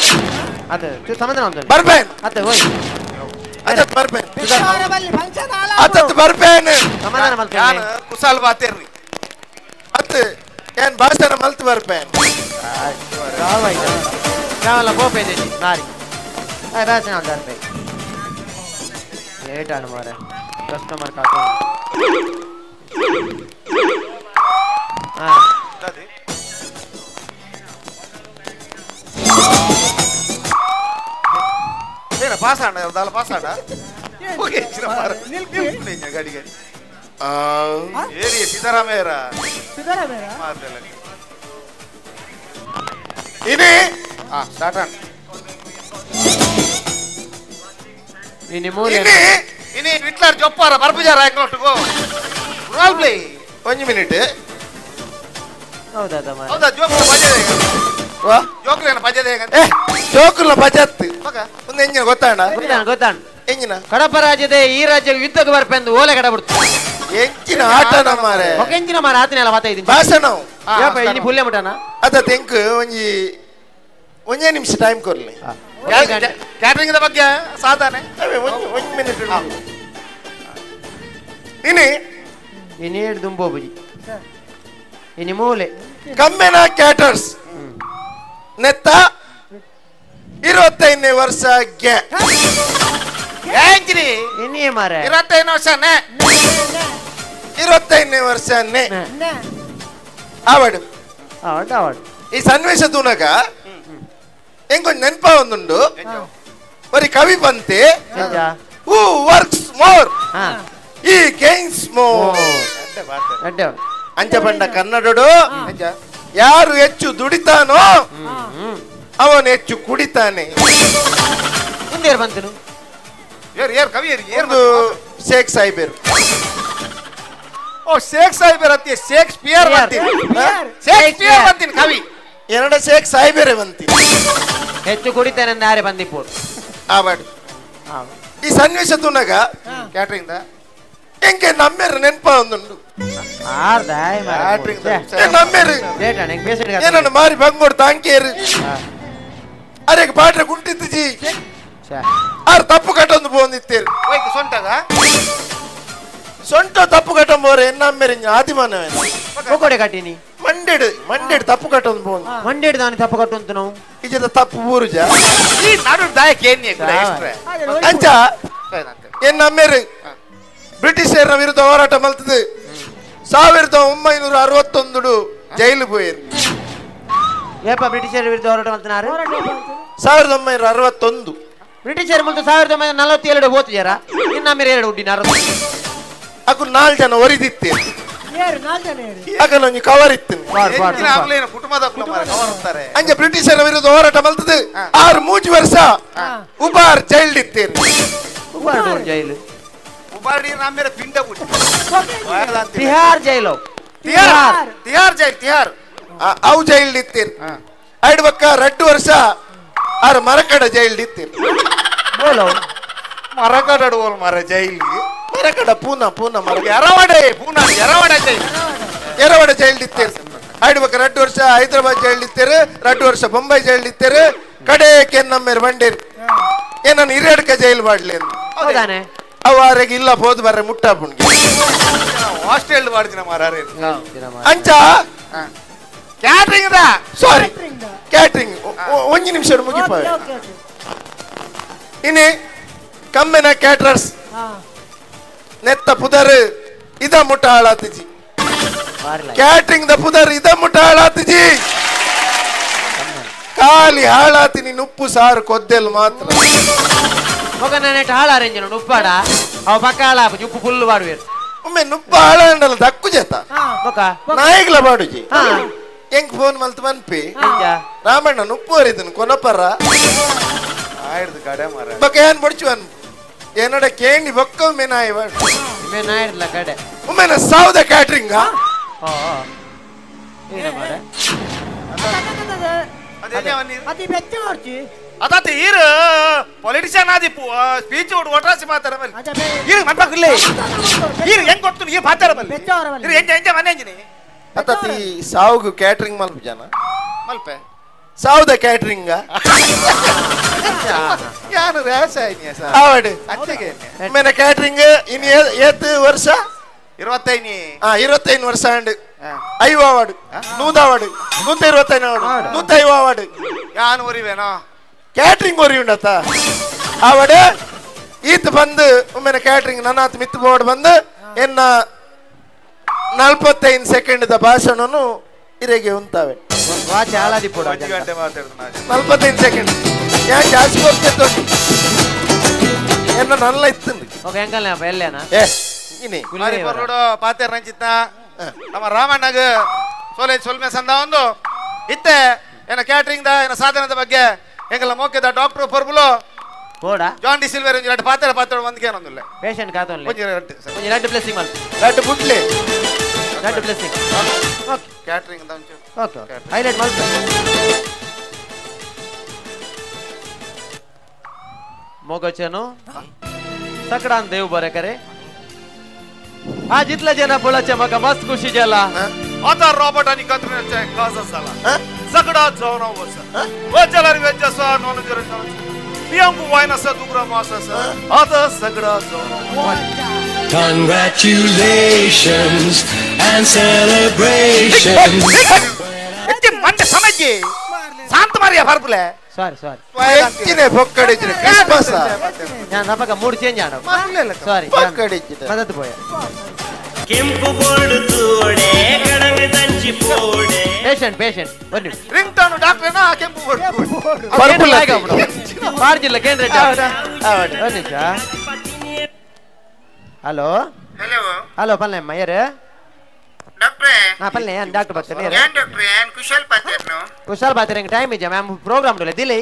ಅದು ಸಮಾಧಾನ ಉಂಟು ಬರ್ಬೇನ್ ಅತ್ತೆ ಹೋಯ್ ಅದತ್ ಬರ್ಬೇನ್ ಅದತ್ ಬರ್ಬೇನ್ ಸಮಾಧಾನ ಮಲ್ತೇನೆ ಕುಸಾಲ್ ಬಾತೇರಿ ಅತ್ ಏನ್ ಭಾಷಣ ಮಲ್ತು ಬರ್ಬೇನ್ ಕಾವಲ ಗೋಪೆ ನಾರಿ ಭಾಷಣ ಬರ್ಬೇ ಲೇಟ್ ಆಣ ಮಾರೆ ಕಸ್ಟಮರ್ ಕಾತು ಹಾ ಏನ ಪಾಸ್ ಆಣ ದಾಲ ಪಾಸ್ ಆಣ ಓಕೆ ಗಾಡಿಗೆ ಏರಿ ಸಿದ್ದರಾಮಯ್ಯರ ಸಿದ್ದರಾಮಯ್ಯರ ಮಾತೆಲ್ಲ ಇನಿ ಸ್ಟಾರ್ಟ್ ಆಣ ಇನಿ ಮೂಲೆ ಇನಿ ವಿಟ್ಲಾರ್ ಜೊಪ್ಪಾರ ಬರ್ಪುಜಾರ ಹಾಕ್ನೋಟುಗೋ ರೋಲ್ ಪ್ಲೇ ಒಂದು ಮಿನಿಟ್ ಹೌದಾ ಹೌದಾ ಜೋಕ್ಲ ಬಜದೆ ವಾ ಜೋಕ್ಲೇನ ಬಜದೆ ಹೇಗಂತ ಜೋಕ್ಲ ಬಜತ್ ಒಂದು ಎಂಜಿನ ಗೊತ್ತಾಣ ಗೊತ್ತಾಣ ಎಂಜಿನ ಕಡಪ ರಾಜ್ಯದ ಈ ರಾಜ್ಯ ಯುದ್ಧಕ್ಕೆ ಬರ್ಪೆಂದು ಓಲೆ ಕಡಬಿಡ್ತು ಎಂಚಿನ ಆಟ ನಮ್ಮಾರೆ ಎಂಚಿನ ಮಾರ ಆತನೆಲ್ಲ ಮಾತಾಯಿದ್ದೀನಿ ಭಾಷಣ ಯಪ್ಪ ಇನಿ ಪುಲ್ಲೆ ಮುಟಾನ ಅದ ತೆಂಕ್ ಒಂಜಿ ಒಂದೇ ನಿಮಿಷ ಟೈಮ್ ಕೊರ್ಲಿ ಕ್ಯಾಟರಿಂಗ್ the ಬಗ್ಗೆ ಸಾಧಾನೆ ಒಂದು ಮಿನಿಟ್ ಇನಿ ಇನಿ ದುಂಬೋಬುಜಿ ಇನಿ ಮೂಲೆ ಕಮ್ಮೆನ ಕ್ಯಾಟರ್ಸ್ ನೆತ್ತ 25ನೇ ವರ್ಷ ಗೆ ಇನಿ ಮಾರೆ 25 ವರ್ಷನೇ 25ನೇ ವರ್ಷನೇ ಆವಡು ಆವಡು ಆವಡು ಈ ಸನ್ನಿವೇಶ ತೂನಗ ಎಂಗೊಂದು ನೆನಪ ಒಂದುಂಡು ಬರೀ ಕವಿ ಬಂತೆ who works more he gains more ಅಂಚ ಬಂಡ ಕನ್ನಡಡು ಯಾರು ಹೆಚ್ಚು ದುಡಿತಾನೋ ಅವನು ಹೆಚ್ಚು ಕುಡಿತಾನೆ ಮುಂದೆ ಬಂತನು ಕವಿ ಒಂದು ಶೇಖ್ ಸಾಹೇಬರು ಓ ಶೇಖ್ ಸಾಹೇಬರ್ ಅತ್ತಿ ಶೇಕ್ಸ್ಪಿಯರ್ ಬಂತೀನಿ ಶೇಕ್ಸ್ಪಿಯರ್ ಬಂತೀನಿ ಕವಿ ಎರಡ ಶೇಖ್ ಸಾಹೇಬರೇ ಬಂತೀನಿ ಹೆಚ್ಚು ಕುಡಿತಾನೆ ಯಾರೇ ಬಂದಿಪ್ಪೋರು ಆವಾಡು ಈ ಸನ್ನಿವೇಶ ತುನಗ ಕ್ಯಾಟ್ರಿಂಗ್ ಎಂಕೆ ನಮ್ಮೇರು ನೆನಪ ಒಂದುಂಡು ನಮ್ಮೇರು ಏನನ್ನು ಮಾರಿ ಬಂಗೋಡು ತಾಂಕೇರು ಅರೆ ಪಾಟ್ರೆ ಗುಂಟಿತ್ತು ಜಿ ಆರ್ ತಪ್ಪು ಕಟ್ಟೊಂದು ಪೋಂದಿತ್ತೇರು ಸೊಂಟದ ಸೊಂಟ ತಪ್ಪು ಕಟ್ಟಂಬೋರೆ ಎನ್ನಮ್ಮೇರು ಆದಿಮಾನವೇ ಕೊಡೆ ಕಟ್ಟಿನಿ ಮಂಡೆಡು ಮಂಡೆಡು ತಪ್ಪು ಕಟ್ಟೊಂದು ಪೋಂದು ಮಂಡೆಡು ದಾನಿ ತಪ್ಪು ಕಟ್ಟುಂತ ನಾವು ಇಜದ ತಪ್ಪು ಊರುಜ ಈ ನಡು ದಾಯಕ ಏನಿ ಅಂಚ ಎನ್ನಮ್ಮೇರು ಬ್ರಿಟಿಷರ ವಿರುದ್ಧ ಹೋರಾಟ ಮಲ್ತದೆ 1961 ಜೈಲು ಪೋಯರು ಏಪ ಬ್ರಿಟಿಷರ ವಿರುದ್ಧ ಹೋರಾಟ ಮಲ್ತನಾರು 1961 ಬ್ರಿಟಿಷರ ಮುಲ್ತ 1947 ಹೋತಿಜಾರ ಇನ್ನಮ್ಮೇರು ಎರಡು ಉಡ್ಡಿನ ಅಕು 4 ಜನ ಒರಿದಿತ್ತೆ ಅಕಲೊಂಜಿ ಕವರ್ ಇತ್ತು ಅಂಚ ಬ್ರಿಟಿಷರ ವಿರುದ್ಧ ಹೋರಾಟ ಮಲ್ತದೆ 6 ವರ್ಷ ಉಬಾರ್ ಜೈಲ್ ಇತ್ತೇನೆ ಉಬಾರ್ ಜೈಲು ತಿಹಾರ್ ಜೈಲು ತಿಹಾರ್ ತಿಹಾರ್ ಜೈಲ್ ತಿಹಾರ್ ಅವು ಜೈಲ್ ಇತ್ತೀರ್ ಐಡ್ ಬಕ್ಕ 2 ವರ್ಷ ಆರು ಮರಕಡ ಜೈಲ್ ಇತ್ತೀರ್ ಬೋಲೋ ಮರಕಡ ಓಲ್ ಮರ ಜೈಲ್ ಮರಕಡ ಪೂನಾ ಪೂನಾ ಮರ ಎರವಡೆ ಪೂನಾ ಎರವಡೆ ಜೈಲ್ ಎರವಡೆ ಜೈಲ್ ಇತ್ತೀರ್ ಐಡ್ ಬಕ್ಕ 2 ವರ್ಷ ಹೈದರಾಬಾದ್ ಜೈಲ್ ಇತ್ತೀರ್ 2 ವರ್ಷ ಬೊಂಬೈ ಜೈಲ್ ಇತ್ತೀರ್ ಕಡೆ ಕೆನ್ನಮ್ಮೇರು ಬಂಡೇರು ಏನನ್ನು ಹಿರಿಯಡ್ಕ ಜೈಲ್ ಮಾಡ್ಲಿ ಹೌದಾನೆ ಅವಾರಿಗೆ ಇಲ್ಲ ಹೋದ್ ಬರ್ರೆ ಮುಟ್ಟಾಪುಣ್ಗೆ ಹಾಸ್ಟೆಲ್ ಮಾಡ್ತೀನಿ ಮಾರಾರೆ ಅಂಚ ಕ್ಯಾಟ್ರಿಂಗ್ ದಾ ಸಾರಿ ಕ್ಯಾಟ್ರಿಂಗ್ ಒಂಜಿ ನಿಮಿಷ ಮುಗಿಪ ಇನಿ ಕಮ್ಮೆನ ಕ್ಯಾಟ್ರರ್ಸ್ ನೆತ್ತ ಪುದರ್ ಇದ ಮುಟ್ಟ ಹಾಳಾತಿಜಿ ಕ್ಯಾಟ್ರಿಂಗ್ the ಪುದರ್ ಇದ ಮುಟ್ಟ ಹಾಳಾತಿಜಿ ಖಾಲಿ ಹಾಳಾತಿನಿ ಉಪ್ಪು ಸಾರು ಕೊದ್ದೆಲ್ ಮಾತ್ರ ಮಗ ನೆಟ್ ಹಾಳಾರೆಂಜನ ಉಪ್ಪಾಡ ಅವ ಪಕ್ಕ ಹಾಳಾಪು ಉಪ್ಪು ಫುಲ್ ಬಾಡುವೇರು ಒಮ್ಮೆ ನುಪ್ಪ ಹಾಳಾಂಡಲ ದಕ್ಕು ಜೇತ ನಾಯಿಗ್ಲ ಬಾಡುಜಿ ಎಂಕ್ ಫೋನ್ ಮಲ್ತು ಮನ್ಪಿ ರಾಮಣ್ಣ ನುಪ್ಪು ಹರಿದನು ಕೊನಪರ ಬೊಕ್ಕ ಏನ್ ಬಡ್ಚು ಅನ್ ಏನಡ ಕೇಂಡಿ ಬೊಕ್ಕ ಒಮ್ಮೆ ನಾಯಿ ಬಾಡು ನಾಯಿಡ್ಲ ಕಡೆ ಒಮ್ಮೆ ಸಾವ್ದ ಕ್ಯಾಟ್ರಿಂಗ್ ಅದಾತ ಈರು ಪೊಲಿಟಿಷಿಯನ್ ಆದಿಪ್ಪು ಸ್ಪೀಚ್ ಒಟ್ರಾಸಿ ಮಾತಾರ ಬಲ್ಲಿ ಈರು ಮನ್ಪಕ್ಕಿಲ್ಲ ಈರು ಹೆಂಗ್ ಕೊಡ್ತೀನಿ ಈ ಮಾತಾರ ಬಲ್ಲಿ ಈರು ಹೆಂಗೆ ಹೆಂಗೆ ಮನೆ ಹೆಂಗಿನಿ ಅತತಿ ಸಾವುಗು ಕ್ಯಾಟ್ರಿಂಗ್ ಮಲ್ಪ ಜನ ಮಲ್ಪೆ ಸಾವುದ ಕ್ಯಾಟ್ರಿಂಗ್ ಯಾನು ರ್ಯಾಶ ಆಯ್ನಿ ಸರ್ ಆವಡು ಅಚ್ಚಗೆ ಮೇನ ಕ್ಯಾಟ್ರಿಂಗ್ ಇನ್ ಏತ್ ವರ್ಷ 25 25 ವರ್ಷ ಅಂಡ್ 50 ಅವಾರ್ಡ್ 100 award 125 award 150 award ಯಾನು ಒರಿವೇನೋ ಕ್ಯಾಟ್ರಿಂಗ್ ಒರಿ ಉಂಡತ ಆವಡು ಈತ ಬಂದು ಒಮ್ಮೆನ ಕ್ಯಾಟ್ರಿಂಗ್ ನನ್ನಾತ್ ಮಿತ್ತು ಬೋರ್ಡ್ ಬಂದು ಎನ್ನ 45 ಸೆಕೆಂಡ್ the ಭಾಷಣನು ಇರೆಗೆ ಉಂತಾವೆ 45 second ಯಾಕೆ ಜಾಸ್ತಿ ಹೋಗ್ತೈತೆ ಎನ್ನ ನಲ್ಲ ಇತ್ತು ಪಾತೆ ರಂಜಿತ ನಮ್ಮ ರಾಮಣ್ಣಗ ಸೋಲೆ ಸೊಲ್ಮೆ ಸಂದ ಒಂದು ಇತ್ತೆ ಏನ ಕ್ಯಾಟ್ರಿಂಗ್ the ಏನ ಸಾಧನದ ಬಗ್ಗೆ ಎಂಗಲ ಮೋಕೆದ ಡಾಕ್ಟರ್ ಪರ್ಬುಲು John D silver ಎರಡು ಪಾತ್ರ ಪಾತ್ರ ಒಂದ್ಗೆ ಏನೊಂದಿಲ್ಲ ಪೇಷಂಟ್ ಕಾತೊಂದು ಒಂಜಿ ಎರಡು ಬ್ಲೆಸ್ಸಿಂಗ್ ಮಲ್ ಎರಡು ಬುಡ್ಲೆ ಎರಡು blessing okay catering the ಒಂಚೂರು ಓಕೆ ಹೈಲೈಟ್ ಮಲ್ ಮೊಗಚನು ಸಕಡಾನ್ ದೇವ್ ಬರೆ करे आज इतला जना बोलाचे मका मस्त खुशी जाला आता रॉबर्ट आणि कत्रीनाच्या कासा झाला सगळा जाऊन वसा वजला रे वेजसा नॉन जर पियांगु वाइन असा दुगरा मास असा आता सगळा जाऊन. Congratulations and celebrations. ಎತ್ತಿ ಮಂಡೆ ಸಮಜ್ಜಿ ಶಾಂತ ಮಾರಿಯ ಫರ್ಪುಲೆ. ಸಾರಿ ಸಾರಿ ಎತ್ತಿನೆ ಬೊಕ್ಕಡಿಜ್ರೆ ಕ್ರಿಸ್ಮಸ್ ನಾನು ನಪಕ ಮೂಡ್ ಚೇಂಜ್ ಆಡ ಸಾರಿ ಬೊಕ್ಕಡಿಜ್ರೆ ಮದತ್ ಪೋಯ ಕೆಂಪು ಬೋರ್ಡ್ ತೋಡೆ ಕಡಂಗ ತಂಚಿ ಪೋಡೆ ಪೇಷಂಟ್ ಪೇಷಂಟ್ ಬನ್ನಿ ರಿಂಗ್ ಟೋನ್ ಡಾಕ್ಟರ್ನ ಕೆಂಪು ಬೋರ್ಡ್ ಪರ್ಪಲ್ ಪಾರ್ಜಿಲ್ಲ ಕೇಂದ್ರ ಬನ್ನಿ ಸಾ. Hello hello hello ಪಲ್ಲೆ ಅಮ್ಮ ಯಾರು ಡಾಕ್ಟ್ರೇ? ಹಾ ಪಲ್ಲೆ ಯಾನ್ ಡಾಕ್ಟರ್ ಬರ್ತಾರೆ. ಯಾನ್ ಡಾಕ್ಟ್ರೇ ಯಾನ್ ಕುಶಾಲ್ ಪಾತೇರ್ನು. ಕುಶಾಲ್ ಪಾತೇರ್ ಎಂಗ್ ಟೈಮ್ ಇಜ್ಜ ಮ್ಯಾಮ್ ಪ್ರೋಗ್ರಾಮ್ ಡೋಲೆ ದಿಲಿ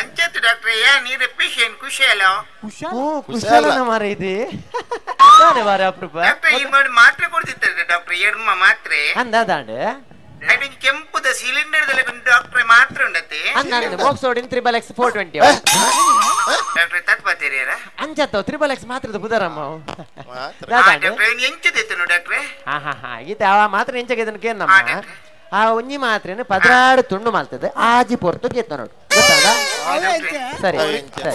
ಅಂಚತ್ ಡಾಕ್ಟ್ರೇ ಯಾನ್ ಈರೆ ಪೇಷಂಟ್ ಕುಶಾಲ. ಓ ಕುಶಾಲನ ಮಾರೆ ಇದೆ ನಾನೇ ಮಾರೆ ಅಪ್ರೂಪ ಡಾಕ್ಟ್ರೇ ಈ ಮಾಡಿ ಮಾತ್ರೆ ಕೊಡ್ತಿದ್ದಾರೆ ಡಾಕ್ಟ್ರೇ ಎಡ್ಮ ಮಾತ್ರೆ ಅಂದಾದಾಂಡ್ ಐಡಿನ್ ಕೆಂಪುದ ಸಿಲಿಂಡರ್ ದಲ್ಲಿ ಡಾಕ್ಟ್ರೇ ಮಾತ್ರೆ ಉಂಡತೆ ಅಂದಾಂಡ್ ಮೋಕ್ಸೋಡಿನ್ XXX 420 ಡಾಕ್ಟ್ರೇ ತತ್ ಪಾತೇರಿಯರ ಅಂಚತ್ತ XXX ಮಾತ್ರದ ಬುದರಮ್ಮ ಮಾತ್ರೆ ಡಾಕ್ಟ್ರೇ ಎಂಚದೆತ್ತನು ಡಾಕ್ಟ್ರೇ? ಹಾ ಹಾ ಹಾ ಈತ ಆ ಮಾತ್ರೆ ಎಂಚಗೆ ಕೇನ್ ನಮ್ಮ ಆ ಒಂಜಿ ಮಾತ್ರೆನ 16 ತುಂಡು ಮಾಡ್ತದೆ ಆಜಿ ಪೊರ್ತು ಗೆತ್ತ ನೋಡು ಗೊತ್ತಾದ? ಸರಿ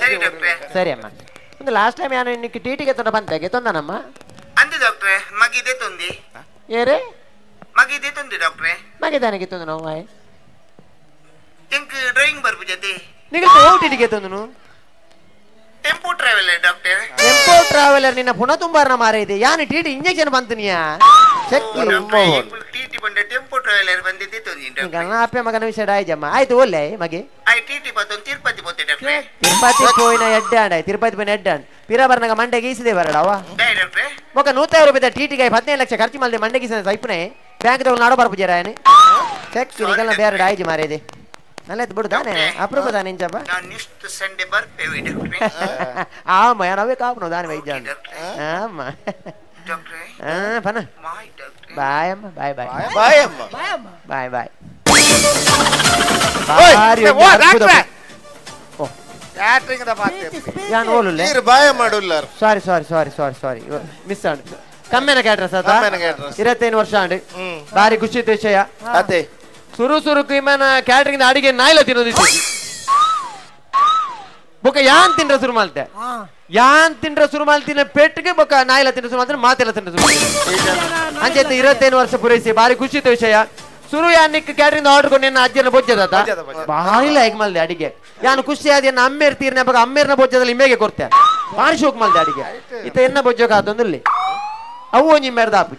ಸರಿ ಡಾಕ್ಟ್ರೇ ಸರಿ ಅಮ್ಮ. ಒಂದು ಲಾಸ್ಟ್ ಟೈಮ್ ಯಾನು ಇನ್ನಕ್ಕೆ ಟಿಟಿಗೆ ತೊಂಡ ಬಂತೆ ಗೆತ್ತೊಂದನಮ್ಮ ಅಂದು ಡಾಕ್ಟ್ರೇ ಮಗಿದೆ ತೊಂದಿ ಏರೇ ಮಗಿದೆ ತೊಂದಿ ಡಾಕ್ಟ್ರೇ ಮಗಿದಾನೆ ಗೆತ್ತೊಂದು ನಾವು ಆಯ್ ಎಂಕ್ ಡ್ರೈವಿಂಗ್ ಬರ್ಪು ಜೊತೆ ನಿಗಲ್ತ ಓ ಟಿಟಿಗೆ ತೊಂದನು tempo traveller doctor. Tempo traveller ನಿನ್ನ ಪುನಃ ತುಂಬಾರನ ಮಾರ ಇದೆ ಯಾನು ಟಿಟಿ ಇಂಜೆಕ್ಷನ್ ಬಂತನಿಯಾ ಟಿಟಿ ಬಂದ ಟೆಂಪೋ ಟ್ರಾವೆಲರ್ ಬಂದಿದ್ದೆ ತೊಂದಿ ಡಾಕ್ಟ್ರೇ. ಅಪ್ಪೆ ಮಗನ ವಿಷಯ ಆಯ್ಜಮ್ಮ ಆಯ್ತು ಒಲ್ಲೆ ಮಗೆ I TT ಬತ್ತೊಂದು ತಿರುಪತಿ ಪೋತೆ ಡಾಕ್ಟ್ರೇ. ತಿರುಪತಿ ಪೋಯಿನ ಎಡ್ಡಾಂಡ ತಿರುಪತಿ ಪೋಯಿನ ಎಡ್ಡಾಂಡ್ ಪಿರ ಬರ್ನಗ ಮಂಡೆ ಗೀಸಿದೆ ಬರಡವ ಡಾಕ್ಟ್ರೇ ಮೊಕ 150 ರೂಪಾಯಿ ಟಿಟಿಗೆ 15 ಲಕ್ಷ ಖರ್ಚು ಮಾಡಿದೆ ಮಂಡೆ ಗೀಸಿದ ಸೈಪುನೆ ಬ್ಯಾಂಕ್ ತಗೊಂಡು ನಾಡೋ ಬರ್ಪು ಜರಾಯನೆ ಚೆಕ್ ನಿಗಲ್ನ ಬೇರೆ ಆಯ್ಜಿ ಮಾರೇದೆ ನಲ್ಲೆತ್ತು ಬಿಡು ತಾನೆ ಅಪರೂಪ ತಾನೆ ಇಂಚಪ್ಪ. ನಾನು ನೆಕ್ಸ್ಟ್ ಸಂಡೇ ಬರ್ಪೇವೆ ಡಾಕ್ಟ್ರೇ. ಆಮ ನಾವೇ ಕಾಪುನು ದಾನೆ ವೈದ್ಯ ಆಮ ಡಾಕ್ಟ್ರೇ. ಆ ಪನ ಬಾಯ್ ಡಾಕ್ಟ್ರೇ. ಬಾಯ್ ಅಮ್ಮ ಬಾಯ್ ಬಾಯ್ ಬಾಯ್ ಅಮ್ಮ ಬಾಯ್ ಬಾಯ್. ಓಯ್ ಓ ಡಾಕ್ಟ್ರೇ ಕ್ಯಾಟರಿಂಗ್ the ಪಾತೆ ಯಾನ್ ಓಲುಲ್ಲೆ ನೀರು ಬಾಯ ಮಾಡುಲ್ಲಾರ್. Sorry sorry sorry sorry sorry miss and ಕಮ್ಮೆನ caterers ಆತ ಕಮ್ಮೆನ ಕ್ಯಾಟರರ್ಸ್. 25 ವರ್ಷ ಅಂಡ್ ಬಾರಿ ಖುಷಿ ವಿಷಯ ಅದೇ ಸುರು ಸುರುಕು ಇಮ್ಮನ ಕ್ಯಾಟರಿಂಗ್ ಅಡಿಗೆ ನಾಯಿಲ ತಿನ್ನೋದು ಬೊಕ ಯಾನ್ ತಿಂಡ್ರ ಸುರು ಮಾಲ್ತೆ ಯಾನ್ ತಿಂಡ್ರ ಶುರು ಮಾಡ್ತೀನಿ ಪೆಟ್ಟಿಗೆ ಬೊಕ್ಕ ನಾಯಿಲ ತಿಂಡ್ರ ಶುರು ಮಾಡ್ತೀನಿ ಮಾತೆಲ್ಲ ತಿಂಡ್ರ ಶುರು ಅಂಚೆ 25 ವರ್ಷ ಪೂರೈಸಿ ಬಾರಿ ಖುಷಿತ ವಿಷಯ. ಸುರು ಯಾನಿಕ್ ಕ್ಯಾಟ್ರಿಂಗ್ ಆರ್ಡರ್ ಕೊಂಡು ನಿನ್ನ ಅಜ್ಜಿನ ಬೊಜ್ಜದ ಭಾರಿ ಲೈಕ್ ಮಲ್ದೆ ಅಡಿಗೆ. ಯಾನು ಖುಷಿ ಆದ ಎನ್ನ ಅಮ್ಮೇರ್ ತೀರ್ನ ಬಗ ಅಮ್ಮೇರ್ನ ಬೊಜ್ಜದಲ್ಲಿ ಇಮ್ಮೇಗೆ ಕೊಡ್ತೆ ಭಾರಿ ಶೋಕ್ ಮಲ್ದೆ ಅಡಿಗೆ. ಇತ್ತ ಎನ್ನ ಬೊಜ್ಜೋಕ ಆತೊಂದಿಲ್ಲಿ ಅವು ಒಂಜಿ ಮೇರ್ದ ಆಪು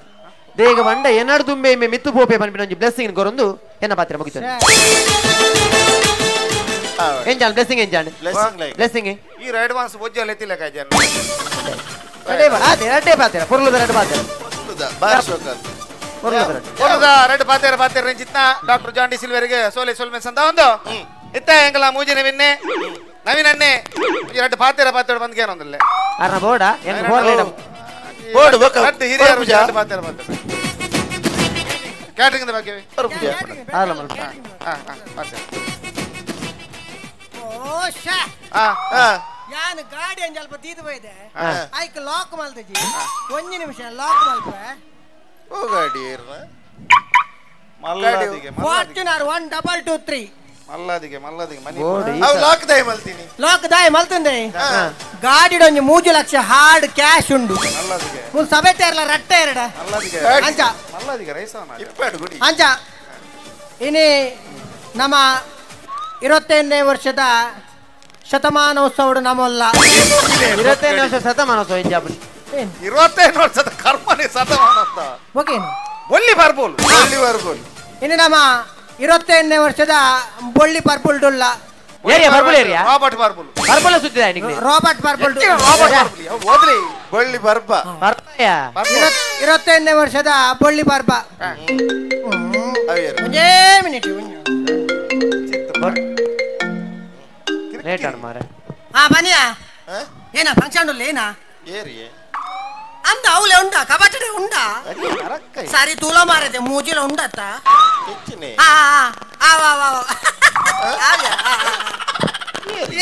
ದೇಗ ಬಂಡ ಎನ್ನಾಡು ತುಂಬೆ ಇಮ್ಮೆ ಮಿತ್ತು ಪೋಪೆ ಪನ್ಪಿನ ಒಂಜಿ ಬ್ಲೆಸ್ಸಿಂಗ್ ಕೊರೊಂದು ಎನ್ನ ಪಾತ್ರ ಮುಗಿತು. ಎಂಜಾನ್ ಬ್ಲೆಸ್ಸಿಂಗ್ ಎಂಜಾನ್ ಬ್ಲೆಸ್ಸಿಂಗ್ ಈ ಅಡ್ವಾನ್ಸ್ ಬೊಜ್ಜ ಲೆತ್ತಿಲ್ಲ ಕಾಯ್ಜಾನ್ ರಡೆ ಆತೆ ರಡೆ ಪಾತ್ರ ಪೊರ್ಲುದ ರಡೆ ಪಾತ್ರ ಬಾರಿ ಶೋಕ ಪೊರ್ಲುದ ರಡೆ ಪಾತ್ರ ಪಾತ್ರ ರಂಜಿತ್ನ ಡಾಕ್ಟರ್ ಜಾನ್ ಡಿ ಸಿಲ್ವರಿಗೆ ಸೋಲೆ ಸೋಲ್ಮೆ ಸಂದ ಒಂದು ಇತ್ತ ಎಂಗಲ ಮೂಜಿನ ವಿನ್ನೆ ನವೀನನ್ನೆ ಈ ರಡೆ ಪಾತ್ರ ಪಾತ್ರ ಬಂದ್ಗೇನ ಒಂದಲ್ಲೇ ಅರ್ನ ಬೋಡ ಎಂಗ ಬೋರ್ಲೇಡ ಬೋರ್ಡ್ ಬೊಕ್ಕ ರಡ್ಡು ಹಿರಿಯರು ರಡ್ಡು ಪಾತ್ರ ಪಾತ್ರ ಕ್ಯಾಟರಿಂಗ್ the ಬಗ್ಗೆ ಪೂಜೆ ಆಲ ಮಲ್ಪ ಹಾ ಹಾ ಪಾತ್ರ ಓ ಶಾ ಆ ಆ ಯಾನ್ ಗಾಡಿ ಅಂಜ ಅಲ್ಪ ತೀದು ಹೋಯ್ದೆ ಐಕ್ ಲಾಕ್ ಮಲ್ತಜಿ ಒಂಜಿ ನಿಮಿಷ ಲಾಕ್ ಮಲ್ಪ ಓ ಗಾಡಿ ಏರ್ನ ಮಲ್ಲಾದಿಗೆ ಫಾರ್ಚುನರ್ 1 2 2 3 ಮಲ್ಲಾದಿಗೆ ಮಲ್ಲಾದಿಗೆ ಮನಿ ಅವು ಲಾಕ್ ದಾಯ ಮಲ್ತೀನಿ ಲಾಕ್ ದಾಯ ಮಲ್ತಂದೆ ಗಾಡಿ ಒಂಜಿ 3 ಲಕ್ಷ ಹಾರ್ಡ್ ಕ್ಯಾಶ್ ಉಂಡು ಮಲ್ಲಾದಿಗೆ ಮುಲ್ ಸಭೆ ತೇರ್ಲ ರಟ್ಟೆ ಎರಡ ಮಲ್ಲಾದಿಗೆ ಅಂಚ ಮಲ್ಲಾದಿಗೆ ರೈಸವನ ಇಪ್ಪಡು ಗುಡಿ ಅಂಚ ಇನಿ ನಮ್ಮ 25ನೇ ವರ್ಷದ ಶತಮಾನೋತ್ಸವ ನಮ್ಮಲ್ಲ 25 ವರ್ಷ ಶತಮಾನೋತ್ಸವ ಇಂಜಾಪುರಿ 25 ವರ್ಷದ ಕರ್ಮನೆ ಶತಮಾನೋತ್ಸವ ಓಕೆನು ಬೊಳ್ಳಿ ಬರ್ಬೋಲ್ ಬೊಳ್ಳಿ ಬರ್ಬೋಲ್ ಇನ್ನು ನಮ್ಮ 25ನೇ ವರ್ಷದ ಬೊಳ್ಳಿ ಪರ್ಪುಲ್ ಡೊಲ್ಲ area purple area Robert purple purple ಸುತ್ತಿದೆ ನಿಮಗೆ Robert purple Robert purple ಓದ್ರಿ ಬೊಳ್ಳಿ ಬರ್ಬ ಬರ್ಬಯ 25ನೇ ವರ್ಷದ ಬೊಳ್ಳಿ ಬರ್ಬ ಒಂದೇ ಮಿನಿಟ್ ಲೇಟ್ ಆಣ ಮಾರೆ ಆ ಬನ್ನಿಯಾ ಏನ ಫಂಕ್ಷನ್ ಉಲ್ಲ ಏನ ಏರಿಯೇ ಅಂದ ಅವಲೆ ಉಂಡ ಕಬಟಡೆ ಉಂಡ ಸರಿ ತೂಲ ಮಾರದೆ ಮೂಜಿಲ ಉಂಡತ್ತ ಹೆಚ್ಚಿನೆ ಆ ಆ ವಾ ವಾ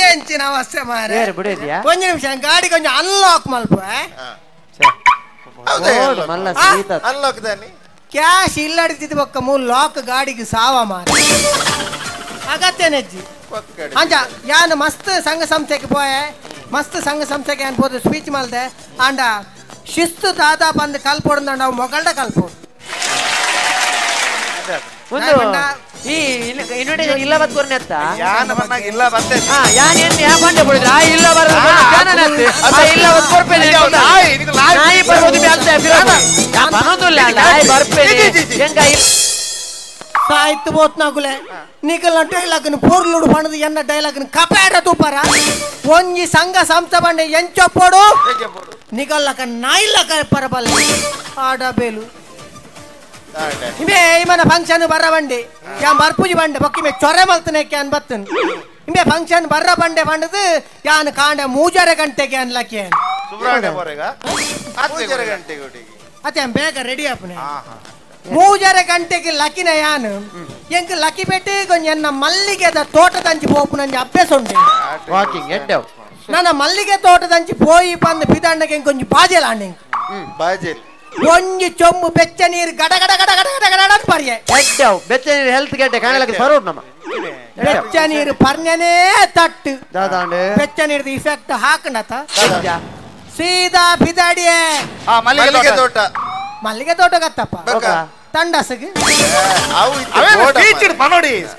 ಎಂಚಿನ ಅವಸ್ಥೆ ಮಾರೆ ಏರಿ ಬಿಡಿದ್ಯಾ ಒಂಜಿ ನಿಮಿಷ ಗಾಡಿ ಕೊಂಚ ಅನ್ಲಾಕ್ ಮಲ್ಪ ಮಲ್ಲ ಸೀತಾ ಅನ್ಲಾಕ್ ದಾನಿ ಕ್ಯಾಶ್ ಇಲ್ಲಡಿತಿದ್ದು ಬೊಕ್ಕ ಮೂಲ ಲಾಕ್ ಗಾಡಿಗೆ ಸಾವ ಮಾರೆ ಅಗತ್ಯ ನೆಜ್ಜಿ ಅಂಜ ಯಾನ್ ಮಸ್ತ್ ಸಂಘ ಸಂಸ್ಥೆಗೆ ಪೋಯೆ ಮಸ್ತ್ ಸಂಘ ಸಂಸ್ಥೆಗೆ ಅನ್ಬೋದು ಸ್ಪೀಚ್ ಮಲ್ದೆ ಆಂಡ ಶಿಸ್ತು ದಾದಾ ಬಂದು ಕಲ್ಪೋಡು ನಾವು ಮೊಗಲ್ಡ ಕಲ್ಪೋಡು ಒಂದು ಈ ಇನ್ವಿಟೇಷನ್ ಇಲ್ಲ ಬತ್ ಕೊರ್ನೆ ಅತ್ತ ಯಾನ ಬಂದಾಗ ಇಲ್ಲ ಬಂದೆ ಹಾ ಯಾನ್ ಎನ್ ಯಾ ಬಂಡೆ ಪೋಡಿದ್ರೆ ಆ ಇಲ್ಲ ಬರ ಜಾನನ ಅತ್ತ ಆ ಇಲ್ಲ ಬತ್ ಕೊರ್ಪೆನೆ ನಾಯಿ ಬರ್ಬೋದು ಬಿ ಅತ್ತ ಯಾ ಬನೋದುಲ್ಲ ನಾಯಿ ಬರ್ಪೆನೆ ಹೆಂಗ ಸಾಯ್ತು ಬೋತ್ನಾಗುಲೆ ನಿಕಲ್ನ ಡೈಲಾಗ್ನ ಪೊರ್ಲುಡು ಪಣದು ಎನ್ನ ಡೈಲಾಗ್ನ ಕಪಾಡ ತೂಪರ ಒಂಜಿ ಸಂಘ ಸಂಸ್ಥೆ ಬಂಡೆ ಎಂಚೊಪ್ಪೋಡು ನಿಕಲ್ಲಕ ನಾಯಿಲ್ಲಕ ಪರಬಲ್ಲ ಆಡ ಬೇಲು ಇಮೆ ಇಮನ ಫಂಕ್ಷನ್ ಬರ್ರ ಬಂಡೆ ಯಾನ್ ಬರ್ಪುಜಿ ಬಂಡೆ ಬೊಕ್ಕಿಮೆ ಚೊರೆ ಮಲ್ತನೆ can ಬತ್ತನ್ ಇಮೆ ಫಂಕ್ಷನ್ ಬರ್ರ ಬಂಡೆ ಬಂಡದು ಯಾನ್ ಕಾಂಡ 3.5 ಗಂಟೆಗೆ ಅನ್ಲಕ್ಕೆ ಸುಬ್ರಹ್ಮಣ್ಯ ಬೋರೆಗ 3.5 ಗಂಟೆಗೆ ಅತ್ತೆ ಬೇಗ ರೆಡಿ ಆಪನೆ 3.5 ಗಂಟೆಗೆ ಲಕಿನ ಯಾನು ಎಂಕ್ ಲಕ್ಕಿ ಪೆಟ್ಟು ಕೊಂಚ ಎನ್ನ ಮಲ್ಲಿಗೆದ ತೋಟದಂಚಿ ಪೋಪುನಂಜಿ ಅಭ್ಯಾಸ ಉಂಟು ವಾಕಿಂಗ್ ಎಡ್ಡವ್ ನನ್ನ ಮಲ್ಲಿಗೆ ತೋಟದಂಚಿ ಪೋಯಿ ಬಂದು ಬಿದಂಡಗೆ ಕೊಂಚ ಬಾಜೆಲ್ ಆಂಡೆ ಬಾಜೆಲ್ ಒಂಜಿ ಚೊಂಬು ಬೆಚ್ಚ ನೀರು ಗಡ ಗಡ ಗಡ ಗಡ ಗಡ ಗಡ ಅಂತ ಪರ್ಯೆ ಎಡ್ಡವ್ ಬೆಚ್ಚ ನೀರು ಹೆಲ್ತ್ ಗೆಡ್ಡೆ ಕಾಣಲಕ್ಕೆ ಬರೋಡ್ ನಮ್ಮ ಬೆಚ್ಚ ನೀರು ಪರ್ಯನೇ ತಟ್ಟು ದಾದಾಂಡೆ ಬೆಚ್ಚ ನೀರ್ದ ಇಫೆಕ್ಟ್ ಹಾಕಣತ ಸೀದಾ ಬಿದಾಡಿಯೇ ಮಲ್ಲಿಗೆ ತೋಟ ಮಲ್ಲಿಗೆ ತೋಟ ಗತ್ತಪ್ಪ ತಂಡಸಗೆ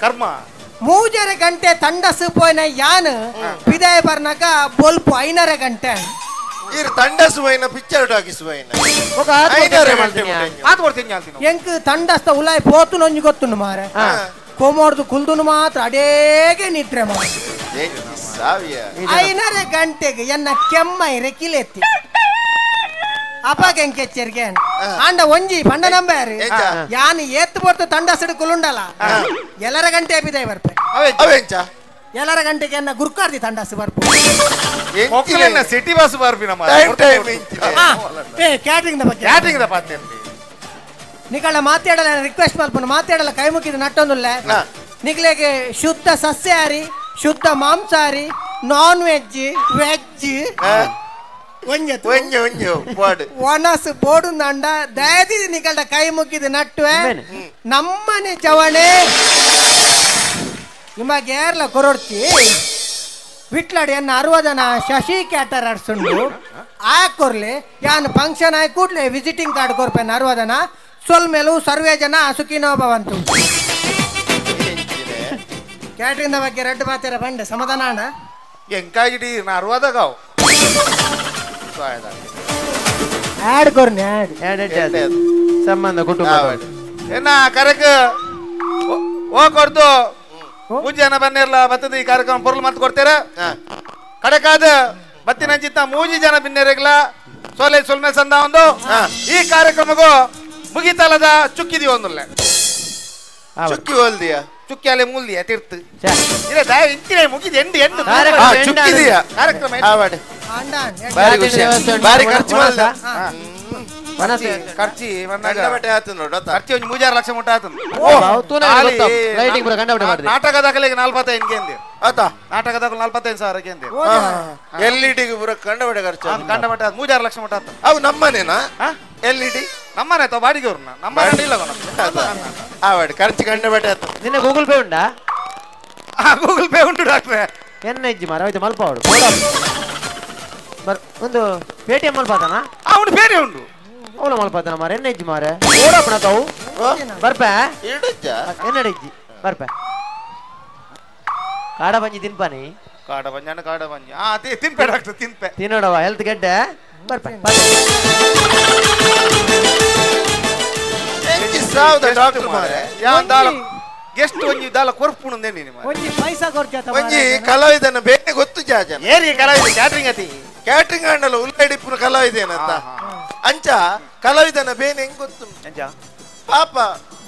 ಕರ್ಮ 3.5 ಗಂಟೆ ತಂಡಸು ಪೋಯ್ನ ಯಾನ್ ಬಿದಾಯ ಬರ್ನಾಕ ಬೊಲ್ಪು 5.5 ಗಂಟೆ ತಂಡಸು ಹೋಯ್ನ ಪಿಕ್ಚರ್ ಟಾಕಿಸು ಹೋಯ್ನ ಎಂಕ್ ತಂಡಸ್ತ ಉಲಾಯ್ ಪೋತು ನೊಂಜಿ ಗೊತ್ತುಂಡು ಮಾರೆ ಕೋಮೋರ್ದು ಕುಲ್ದುನು ಮಾತ್ರ ಅಡೇಗೆ ನಿದ್ರೆ ಮಾರ 5.5 ಗಂಟೆಗೆ ಎನ್ನ ಕೆಮ್ಮೈ ರೆಕಿಲೆತ್ತಿ ಅಪಾಗ ಎಂಕೆಚ್ಚರಿಗೆ ಆಂಡ ಒಂಜಿ ಪಂಡ ನಂಬಾರು ಯಾನ್ ಏತ್ತು ಪೊರ್ತು ತಂಡಸಡು ಕುಲುಂಡಲ ಎಲ್ಲರ ಗಂಟೆ ಬಿದಾಯ ಬರ್ಪೆ ಎಲ್ಲರ ಗಂಟೆಗೆ ಎನ್ನ ಗುರ್ಕಾರ್ದಿ ತಂಡಸು ಬರ್ಪು ಸಿಟಿ ಬಸ್ ಬರ್ಪಿ ನಮ್ಮ ಕ್ಯಾಟರಿಂಗ್ ಬಗ್ಗೆ ಕ್ಯಾಟರಿಂಗ್ the ಪಾತೆ ನಿಕಳ ಮಾತಾಡಲ್ಲ ರಿಕ್ವೆಸ್ಟ್ ಮಲ್ಪನು ಮಾತಾಡಲ್ಲ ಕೈ ಮುಗಿದು ನಟ್ಟೊಂದುಲ್ಲ ನಿಕಲೆಗೆ ಶುದ್ಧ ಸಸ್ಯಾಹಾರಿ ಶುದ್ಧ ಮಾಂಸಾಹಾರಿ non veg veg ಒಣಸು ಬೋಡು ನಂಡ ದಯದಿ ನಿಕಲ್ಡ ಕೈ ಮುಗಿದು ನಟ್ಟುವೆ ನಮ್ಮನೆ ಚವಣೆ ನಿಮಗೆ ಏರ್ಲ ಕೊರೊಡ್ತಿ ವಿಟ್ಲಾಡಿ ಎನ್ನ ಅರ್ವದನ ಶಶಿ ಕ್ಯಾಟರ್ ಅಡ್ಸುಂಡು ಆ ಕೊರ್ಲೆ ಯಾನ್ ಫಂಕ್ಷನ್ ಆಯ್ ಕೂಡ್ಲೆ ವಿಸಿಟಿಂಗ್ ಕಾರ್ಡ್ ಕೊರ್ಪೆನ್ ಅರ್ವದನ ಸೊಲ್ಮೇಲು ಸರ್ವೇ ಜನ ಸುಖಿನೋ ಭವಂತು. ಕ್ಯಾಟ್ರಿಂದ ಬಗ್ಗೆ ರೆಡ್ ಮಾತಿರ ಬಂಡೆ ಸಮಾಧಾನ ಅಣ್ಣ. ಎಂಕಾಜಿಡಿ ನಾ ಅರ್ವದಗಾವ್ ಆಡ್ ಕೊರ್ನೆ ಆಡ್ ಸಂಬಂಧ ಕುಟುಂಬ ಏನ ಕರೆಕ್ ಓ ಕೊಡ್ತು ಪೂಜೆನ ಬನ್ನಿರ್ಲ ಬತ್ತದ ಈ ಕಾರ್ಯಕ್ರಮ ಪೊರ್ಲು ಮತ್ ಕೊಡ್ತೀರ ಕಡೆಕಾದ ಬತ್ತಿನ ಚಿತ್ತ ಮೂಜಿ ಜನ ಬಿನ್ನೆರೆಗ್ಲ ಸೋಲೆ ಸೊಲ್ಮೆ ಸಂದ ಒಂದು ಈ ಕಾರ್ಯಕ್ರಮಕ್ಕೂ ಮುಗಿತಲದ ಚುಕ್ಕಿದಿ ಒಂದುಲ್ಲ ಚುಕ್ಕಿ ಹೋಲ್ದಿಯಾ ಚುಕ್ಕಿ ಅಲ್ಲೇ ಮೂಲ್ದಿಯಾ ತೀರ್ತು ಇಲ್ಲ ದಯ ಇಂತಿನ ಮುಗಿದ ಎಂಡು ಎಂಡು ಚುಕ್ಕಿದಿಯಾ ಕಾರ್ಯಕ್ರಮ ಬಾರಿ ಖರ್ಚು ಮಾಡಲ್ಲ ಖರ್ಚಿ ಖರ್ಚಿ ಒಂದು 3 ಲಕ್ಷ ಮುಟ್ಟ ಆತು. ನಾಟಕ ದಾಖಲೆಗೆ 45 ಕೇಂದ್ರ ನಾಟಕ ದಾಖಲೆ 45,000 ಕೇಂದ್ರ ಎಲ್ ಇ ಡಿಗೆ ಪೂರ ಕಂಡಬಟ್ಟೆ ಖರ್ಚು ಕಂಡಬಟ್ಟೆ 3 ಲಕ್ಷ ಮುಟ್ಟ ಆತು. ಅವು ನಮ್ಮನೇನಾ L E D ನಮ್ಮನೆ ಅಥವಾ ಬಾಡಿಗೆ ಅವ್ರನ್ನ ನಮ್ಮ ಇಲ್ಲ ಖರ್ಚು ಕಂಡಬಟ್ಟೆ ಆತು. ನಿನ್ನ ಗೂಗಲ್ ಪೇ ಉಂಟಾ? ಗೂಗಲ್ ಪೇ ಉಂಟು ಡಾಕ್ಟ್ರೆ. ಎನ್ನ ಇಜ್ಜಿ ಮಾರ ಆಯ್ತು ಮಲ್ಪಾವಡು ಒಂದು ಪೇಟಿಎಂ ಮಲ್ಪಾತನ ಅವನು ಬೇರೆ ಉಂಟು ಅವಳ ಮಲ್ಪಾತನ ಮಾರ ಎನ್ನ ಇಜ್ಜಿ ಮಾರ ಓಡಪ್ಪಣ ತಾವು ಬರ್ಪೆ ಎನ್ನಡ ಇಜ್ಜಿ ಬರ್ಪೆ ಕಾಡ ಬಂಜಿ ತಿನ್ಪಾನಿ ಕಾಡ ಬಂಜಿ ಅಣ್ಣ ಕಾಡ ಬಂಜಿ ತಿನ್ಪೆ ಡಾಕ್ಟರ್ ತಿನ್ಪೆ ತಿನ್ನೋಡವ ಹೆಲ್ತ್ ಗೆಡ್ಡೆ ಬರ್ಪೆ ಡಾಕ್ಟರ್ ಮಾರೆ ಗೆಸ್ಟ್ ಒಂಜಿ ದಾಲ ಕೊರ್ಪುಣು ಒಂಜಿ ಪೈಸಾ ಕೊರ್ಚ ಒಂಜಿ ಕಲಾವಿದನ ಬೇನೆ ಗೊತ್ತು ಜಾಜನ ಏರಿ ಕಲಾವಿದ ಕ್ಯಾಟ್ರಿಂಗ್ ಅತಿ ಕ್ಯಾಟ್ರಿಂಗ್ ಅಂಡಲ್ಲ ಉಲ್ಲಡಿಪ್ಪುನ ಕಲಾವಿದೇನಂತ ಅಂಚ ಕಲಾವಿದನ ಬೇನೆ ಹೆಂಗ್ ಗೊತ್ತು ಪಾಪ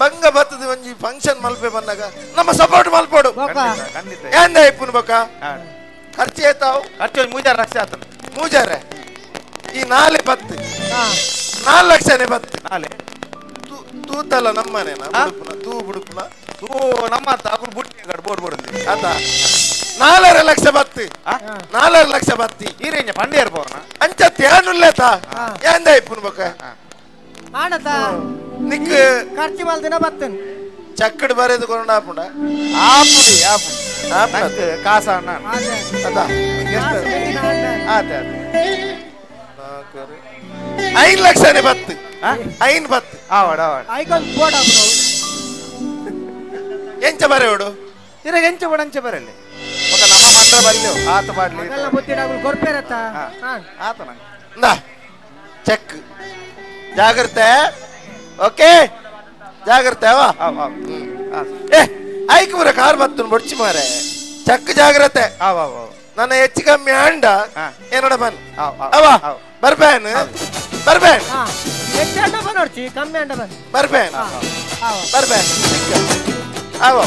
ಬಂಗ ಬತ್ತದ ಒಂಜಿ ಫಂಕ್ಷನ್ ಮಲ್ಪೆ ಬಂದಾಗ ನಮ್ಮ ಸಪೋರ್ಟ್ ಮಲ್ಪೋಡು ಏಂದ ಇಪ್ಪುನ ಬೊಕ್ಕ ಖರ್ಚು ಏತಾವು ಖರ್ಚು 3 ಲಕ್ಷ ಆತನ 3 ಈ 4 ಬತ್ತು 4 ಲಕ್ಷನೇ ಬತ್ತು ನಾಲೆ ತೂತಲ್ಲ ನಮ್ಮನೇನ ತೂ ಬುಡುಪುನ ತೂ ನಮ್ಮ ಅಕುಲು ಬುಟ್ಟಿ ಬೋರ್ಡ್ ಬೋರ್ಡ್ ಆತ 4.5 ಲಕ್ಷ ಬತ್ತಿ 4.5 ಲಕ್ಷ ಬತ್ತಿ ಈರೇಂಜ ಪಂಡಿಯರ್ ಪೋವನ ಅಂಚ ತ್ಯಾನುಲ್ಲೇತ ಯಾಂದ ಇಪ್ಪುನ ಬೊಕ್ಕ ಆಣತ ನಿಕ್ ಖರ್ಚು ಮಲ್ದಿನ ಬತ್ತನ್ ಚಕ್ಕಡ್ ಬರೆದು ಕೊಂಡ ಆಪುಂಡ ಆಪುಡಿ ಆಪು ಆಪು ಕಾಸ ಅಣ್ಣ ಅದ ಎಷ್ಟು ಆತ 5 ಲಕ್ಷನೇ ಬತ್ತು 5 ಬತ್ತು ಆವಡ ಆವಡ ಐಕೊಂದು ಬೋರ್ಡ್ ಆಪುಡು ಎಂಚ ಬರೆಯೋಡು ಇರ ಎಂಚ ಬಡ ಅಂಚ ಬರಲಿ ఒక ನಮ್ಮ ಮಂತ್ರ ಬಲ್ಲು ಆತ ಬಾಡ್ಲಿ ಅದೆಲ್ಲ ಬುತ್ತಿಡಾಗುಲ್ ಕೊರ್ಪೇರತ್ತ ಆತ ನಂಗೆ ಇಂದಾ ಚೆಕ್ ಜಾಗ್ರತೆ ಓಕೆ ಜಾಗ್ರತೆ ಅವ ಏ ಐಕುರ ಕಾರ್ ಬತ್ತುನ್ ಬೊಡ್ಚಿ ಮಾರೆ ಚೆಕ್ ಜಾಗ್ರತೆ ನನ್ನ ಹೆಚ್ಚು ಕಮ್ಮಿ ಅಂಡ ಏನೋಡ ಬನ್ ಅವ ಬರ್ಬೇನ್ ಬರ್ಬೇನ್ ಹೆಚ್ಚು ಅಂಡ ಬನ್ ನೋಡ್ಚಿ ಕಮ್ಮಿ ಅಂಡ ಬನ್ ಬರ್ಬೇನ್ ಬರ್ಬೇನ್ ಅವ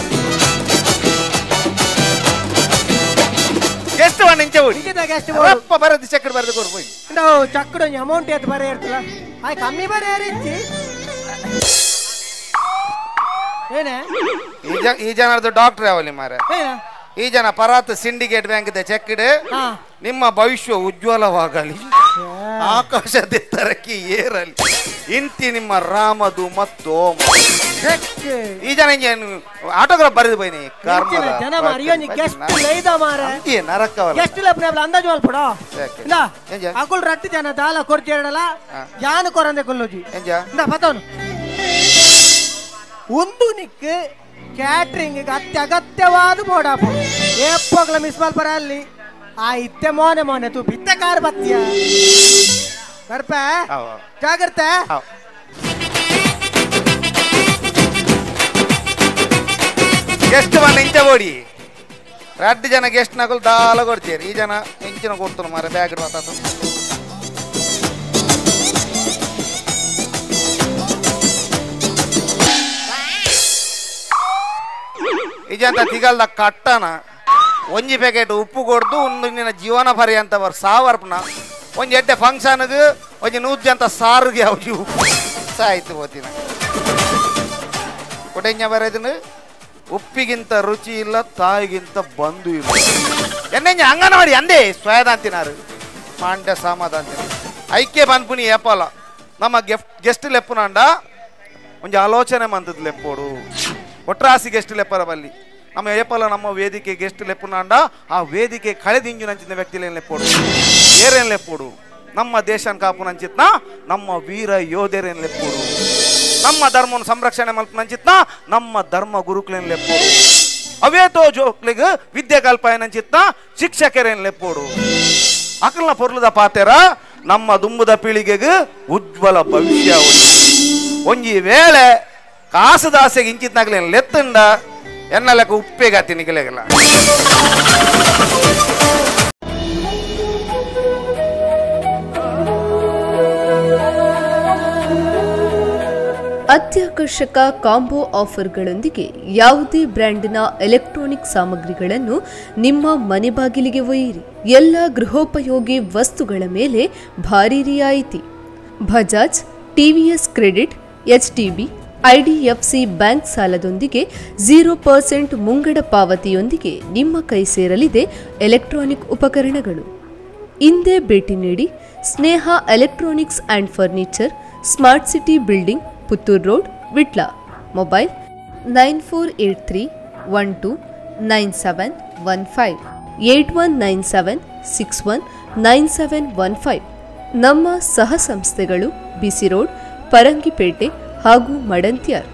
ಎಷ್ಟು ಒಂದು ಇಂಚ ಓಡಿ ಅಪ್ಪ ಬರದು ಚಕ್ಕಡ್ ಬರೆದು ಕೊಡು ಹೋಗಿ ನಾವು ಚಕ್ಕಡ ಅಮೌಂಟ್ ಎತ್ತು ಬರ ಇರ್ತಲ್ಲ ಆಯ್ ಕಮ್ಮಿ ಬರ ಇಚ್ಚಿ ಏನೇ ಈ ಜನರದ್ದು ಡಾಕ್ಟರ್ ಯಾವಲ್ಲಿ ಮಾರೆ ಈ ಜನ ಪರಾತ್ syndicate bank checked ನಿಮ್ಮ ಭವಿಷ್ಯ ಉಜ್ವಲವಾಗಲಿ ಆಕಾಶದೆತ್ತರಕ್ಕೆ ಏರಲಿ ಇಂತಿ ನಿಮ್ಮ ರಾಮದು ಮತ್ತು ಈ ಜನ ಆಟೋಗ್ರಾಫ್ ಬರೆದು ಬೈನಿ ಅಕುಲ್ ರಟ್ಟು ಜನ ದಾಲ ಕೊರ್ಚೇರಡಲ ಯಾನು ಕೊರಂದೆ ಕೊಲ್ಲೋಜಿ ಪತವನು ಒಂದು ನಿಕ್ ಕ್ಯಾಟ್ರಿಂಗ್ ಅತ್ಯಗತ್ಯವಾದ ಬೋಡಾಪು ಏಪ್ಪೋಗ್ಲ ಮಿಸ್ ಮಲ್ಪರ ಅಲ್ಲಿ ಆ ಇತ್ತೆ ಮೋನೆ ಮೋನೆ ತೂ ಬಿತ್ತೆ ಕಾರ್ ಬತ್ತಿಯ ಬರ್ಪ ಜಾಗ್ರತೆ. ಗೆಸ್ಟ್ ಬಂದು ಇಂಚ ಬೋಡಿ ರಡ್ಡು ಜನ ಗೆಸ್ಟ್ ನಕಲು ದಾಲ ಕೊಡ್ತೀರಿ ಈ ಜನ ಇಂಚಿನ ಕೊಡ್ತಾನೆ ಮಾರ ಬ್ಯಾಗ್ ಮಾತಾತ ಈ ಜನ ತಿಗಲ್ದ ಕಟ್ಟನ ಒಂಜಿ ಪ್ಯಾಕೆಟ್ ಉಪ್ಪು ಕೊಡ್ದು ಒಂದು ನಿನ್ನ ಜೀವನ ಪರ್ಯಂತ ಬರ್ ಸಾವರ್ಪನ ಒಂಜಿ ಎಡ್ಡೆ ಫಂಕ್ಷನ್ಗೆ ಒಂಜಿ 100 ಜನ ಸಾರಿಗೆ ಅವಜಿ ಉಪ್ಪು ಸಾಯ್ತು ಓದಿನ ಕೊಟ್ಟೆಂಜ ಬರೋದನ್ನು ಉಪ್ಪಿಗಿಂತ ರುಚಿ ಇಲ್ಲ ತಾಯಿಗಿಂತ ಬಂಧು ಇಲ್ಲ ಎನ್ನೆಂಜ ಅಂಗನವಾಡಿ ಅಂದೇ ಸ್ವಯದಾಂತಿನಾರು ಮಾಂಡ್ಯ ಸಾಮಾದಾಂತಿನ ಐಕ್ಯ ಬಂದ್ಪುನಿ ಏಪಾಲ ನಮ್ಮ ಗೆಸ್ಟ್ ಲೆಪ್ಪುನಾಂಡ ಒಂಜಿ ಆಲೋಚನೆ ಮಂತದ ಲೆಪ್ಪೋಡು ಒಟ್ರಾಸಿ ಗೆಸ್ಟ್ ಲೆಪ್ಪರ ಬಲ್ಲಿ ನಮ್ಮ ಏಪಲ ನಮ್ಮ ವೇದಿಕೆ ಗೆಸ್ಟ್ ಲೆಪ್ಪುನಾಂಡ ಆ ವೇದಿಕೆ ಕಳೆದಿಂಜು ನಂಚಿನ ವ್ಯಕ್ತಿಲೇನು ಲೆಪ್ಪೋಡು ಏರೇನು ಲೆಪ್ಪೋಡು ನಮ್ಮ ದೇಶನ ಕಾಪು ನಂಚಿತ್ನ ನಮ್ಮ ವೀರ ಯೋಧರೇನು ಲೆಪ್ಪೋಡು ನಮ್ಮ ಧರ್ಮನ ಸಂರಕ್ಷಣೆ ಮಲ್ಪ ನಂಚಿತ್ನ ನಮ್ಮ ಧರ್ಮ ಗುರುಕ್ಲೇನು ಲೆಪ್ಪೋಡು ಅವೇತೋ ಜೋಕ್ಲಿಗ್ ವಿದ್ಯೆ ಕಲ್ಪಾಯ ನಂಚಿತ್ನ ಶಿಕ್ಷಕರೇನು ಲೆಪ್ಪೋಡು ಅಕಲ್ನ ಪೊರ್ಲದ ಪಾತೆರ ನಮ್ಮ ದುಂಬುದ ಪೀಳಿಗೆಗೆ ಉಜ್ವಲ ಭವಿಷ್ಯ ಒಂಜಿ ವೇಳೆ ಕಾಸುದಾಸೆಗೆ ಇಂಚಿತ್ನಾಗ್ಲೇನು ಲೆತ್ತಂಡ ಎನ್ನಲಕ್ಕ ಉಪ್ಪೇಗಾತಿ ನಿಗಲೆಗಲ್ಲ. ಅತ್ಯಾಕರ್ಷಕ ಕಾಂಬೋ ಆಫರ್ಗಳೊಂದಿಗೆ ಯಾವುದೇ ಬ್ರ್ಯಾಂಡಿನ ಎಲೆಕ್ಟ್ರಾನಿಕ್ ಸಾಮಗ್ರಿಗಳನ್ನು ನಿಮ್ಮ ಮನೆ ಬಾಗಿಲಿಗೆ ಒಯ್ಯಿರಿ. ಎಲ್ಲ ಗೃಹೋಪಯೋಗಿ ವಸ್ತುಗಳ ಮೇಲೆ ಭಾರಿ ರಿಯಾಯಿತಿ. Bajaj, TVS credit, HDB, IDFC bank ಸಾಲದೊಂದಿಗೆ 0% ಮುಂಗಡ ಪಾವತಿಯೊಂದಿಗೆ ನಿಮ್ಮ ಕೈ ಸೇರಲಿದೆ ಎಲೆಕ್ಟ್ರಾನಿಕ್ ಉಪಕರಣಗಳು. ಇಂದೇ ಭೇಟಿ ನೀಡಿ Sneha electronics and furniture, smart city building, Puttur road, Vitla. Mobile 9483 12 9715 8197 61 9715. ನಮ್ಮ ಸಹ ಸಂಸ್ಥೆಗಳು ಬಿಸಿ ರೋಡ್, ಪರಂಗಿಪೇಟೆ ಹಾಗೂ ಮಡಂತ್ಯಾರ್.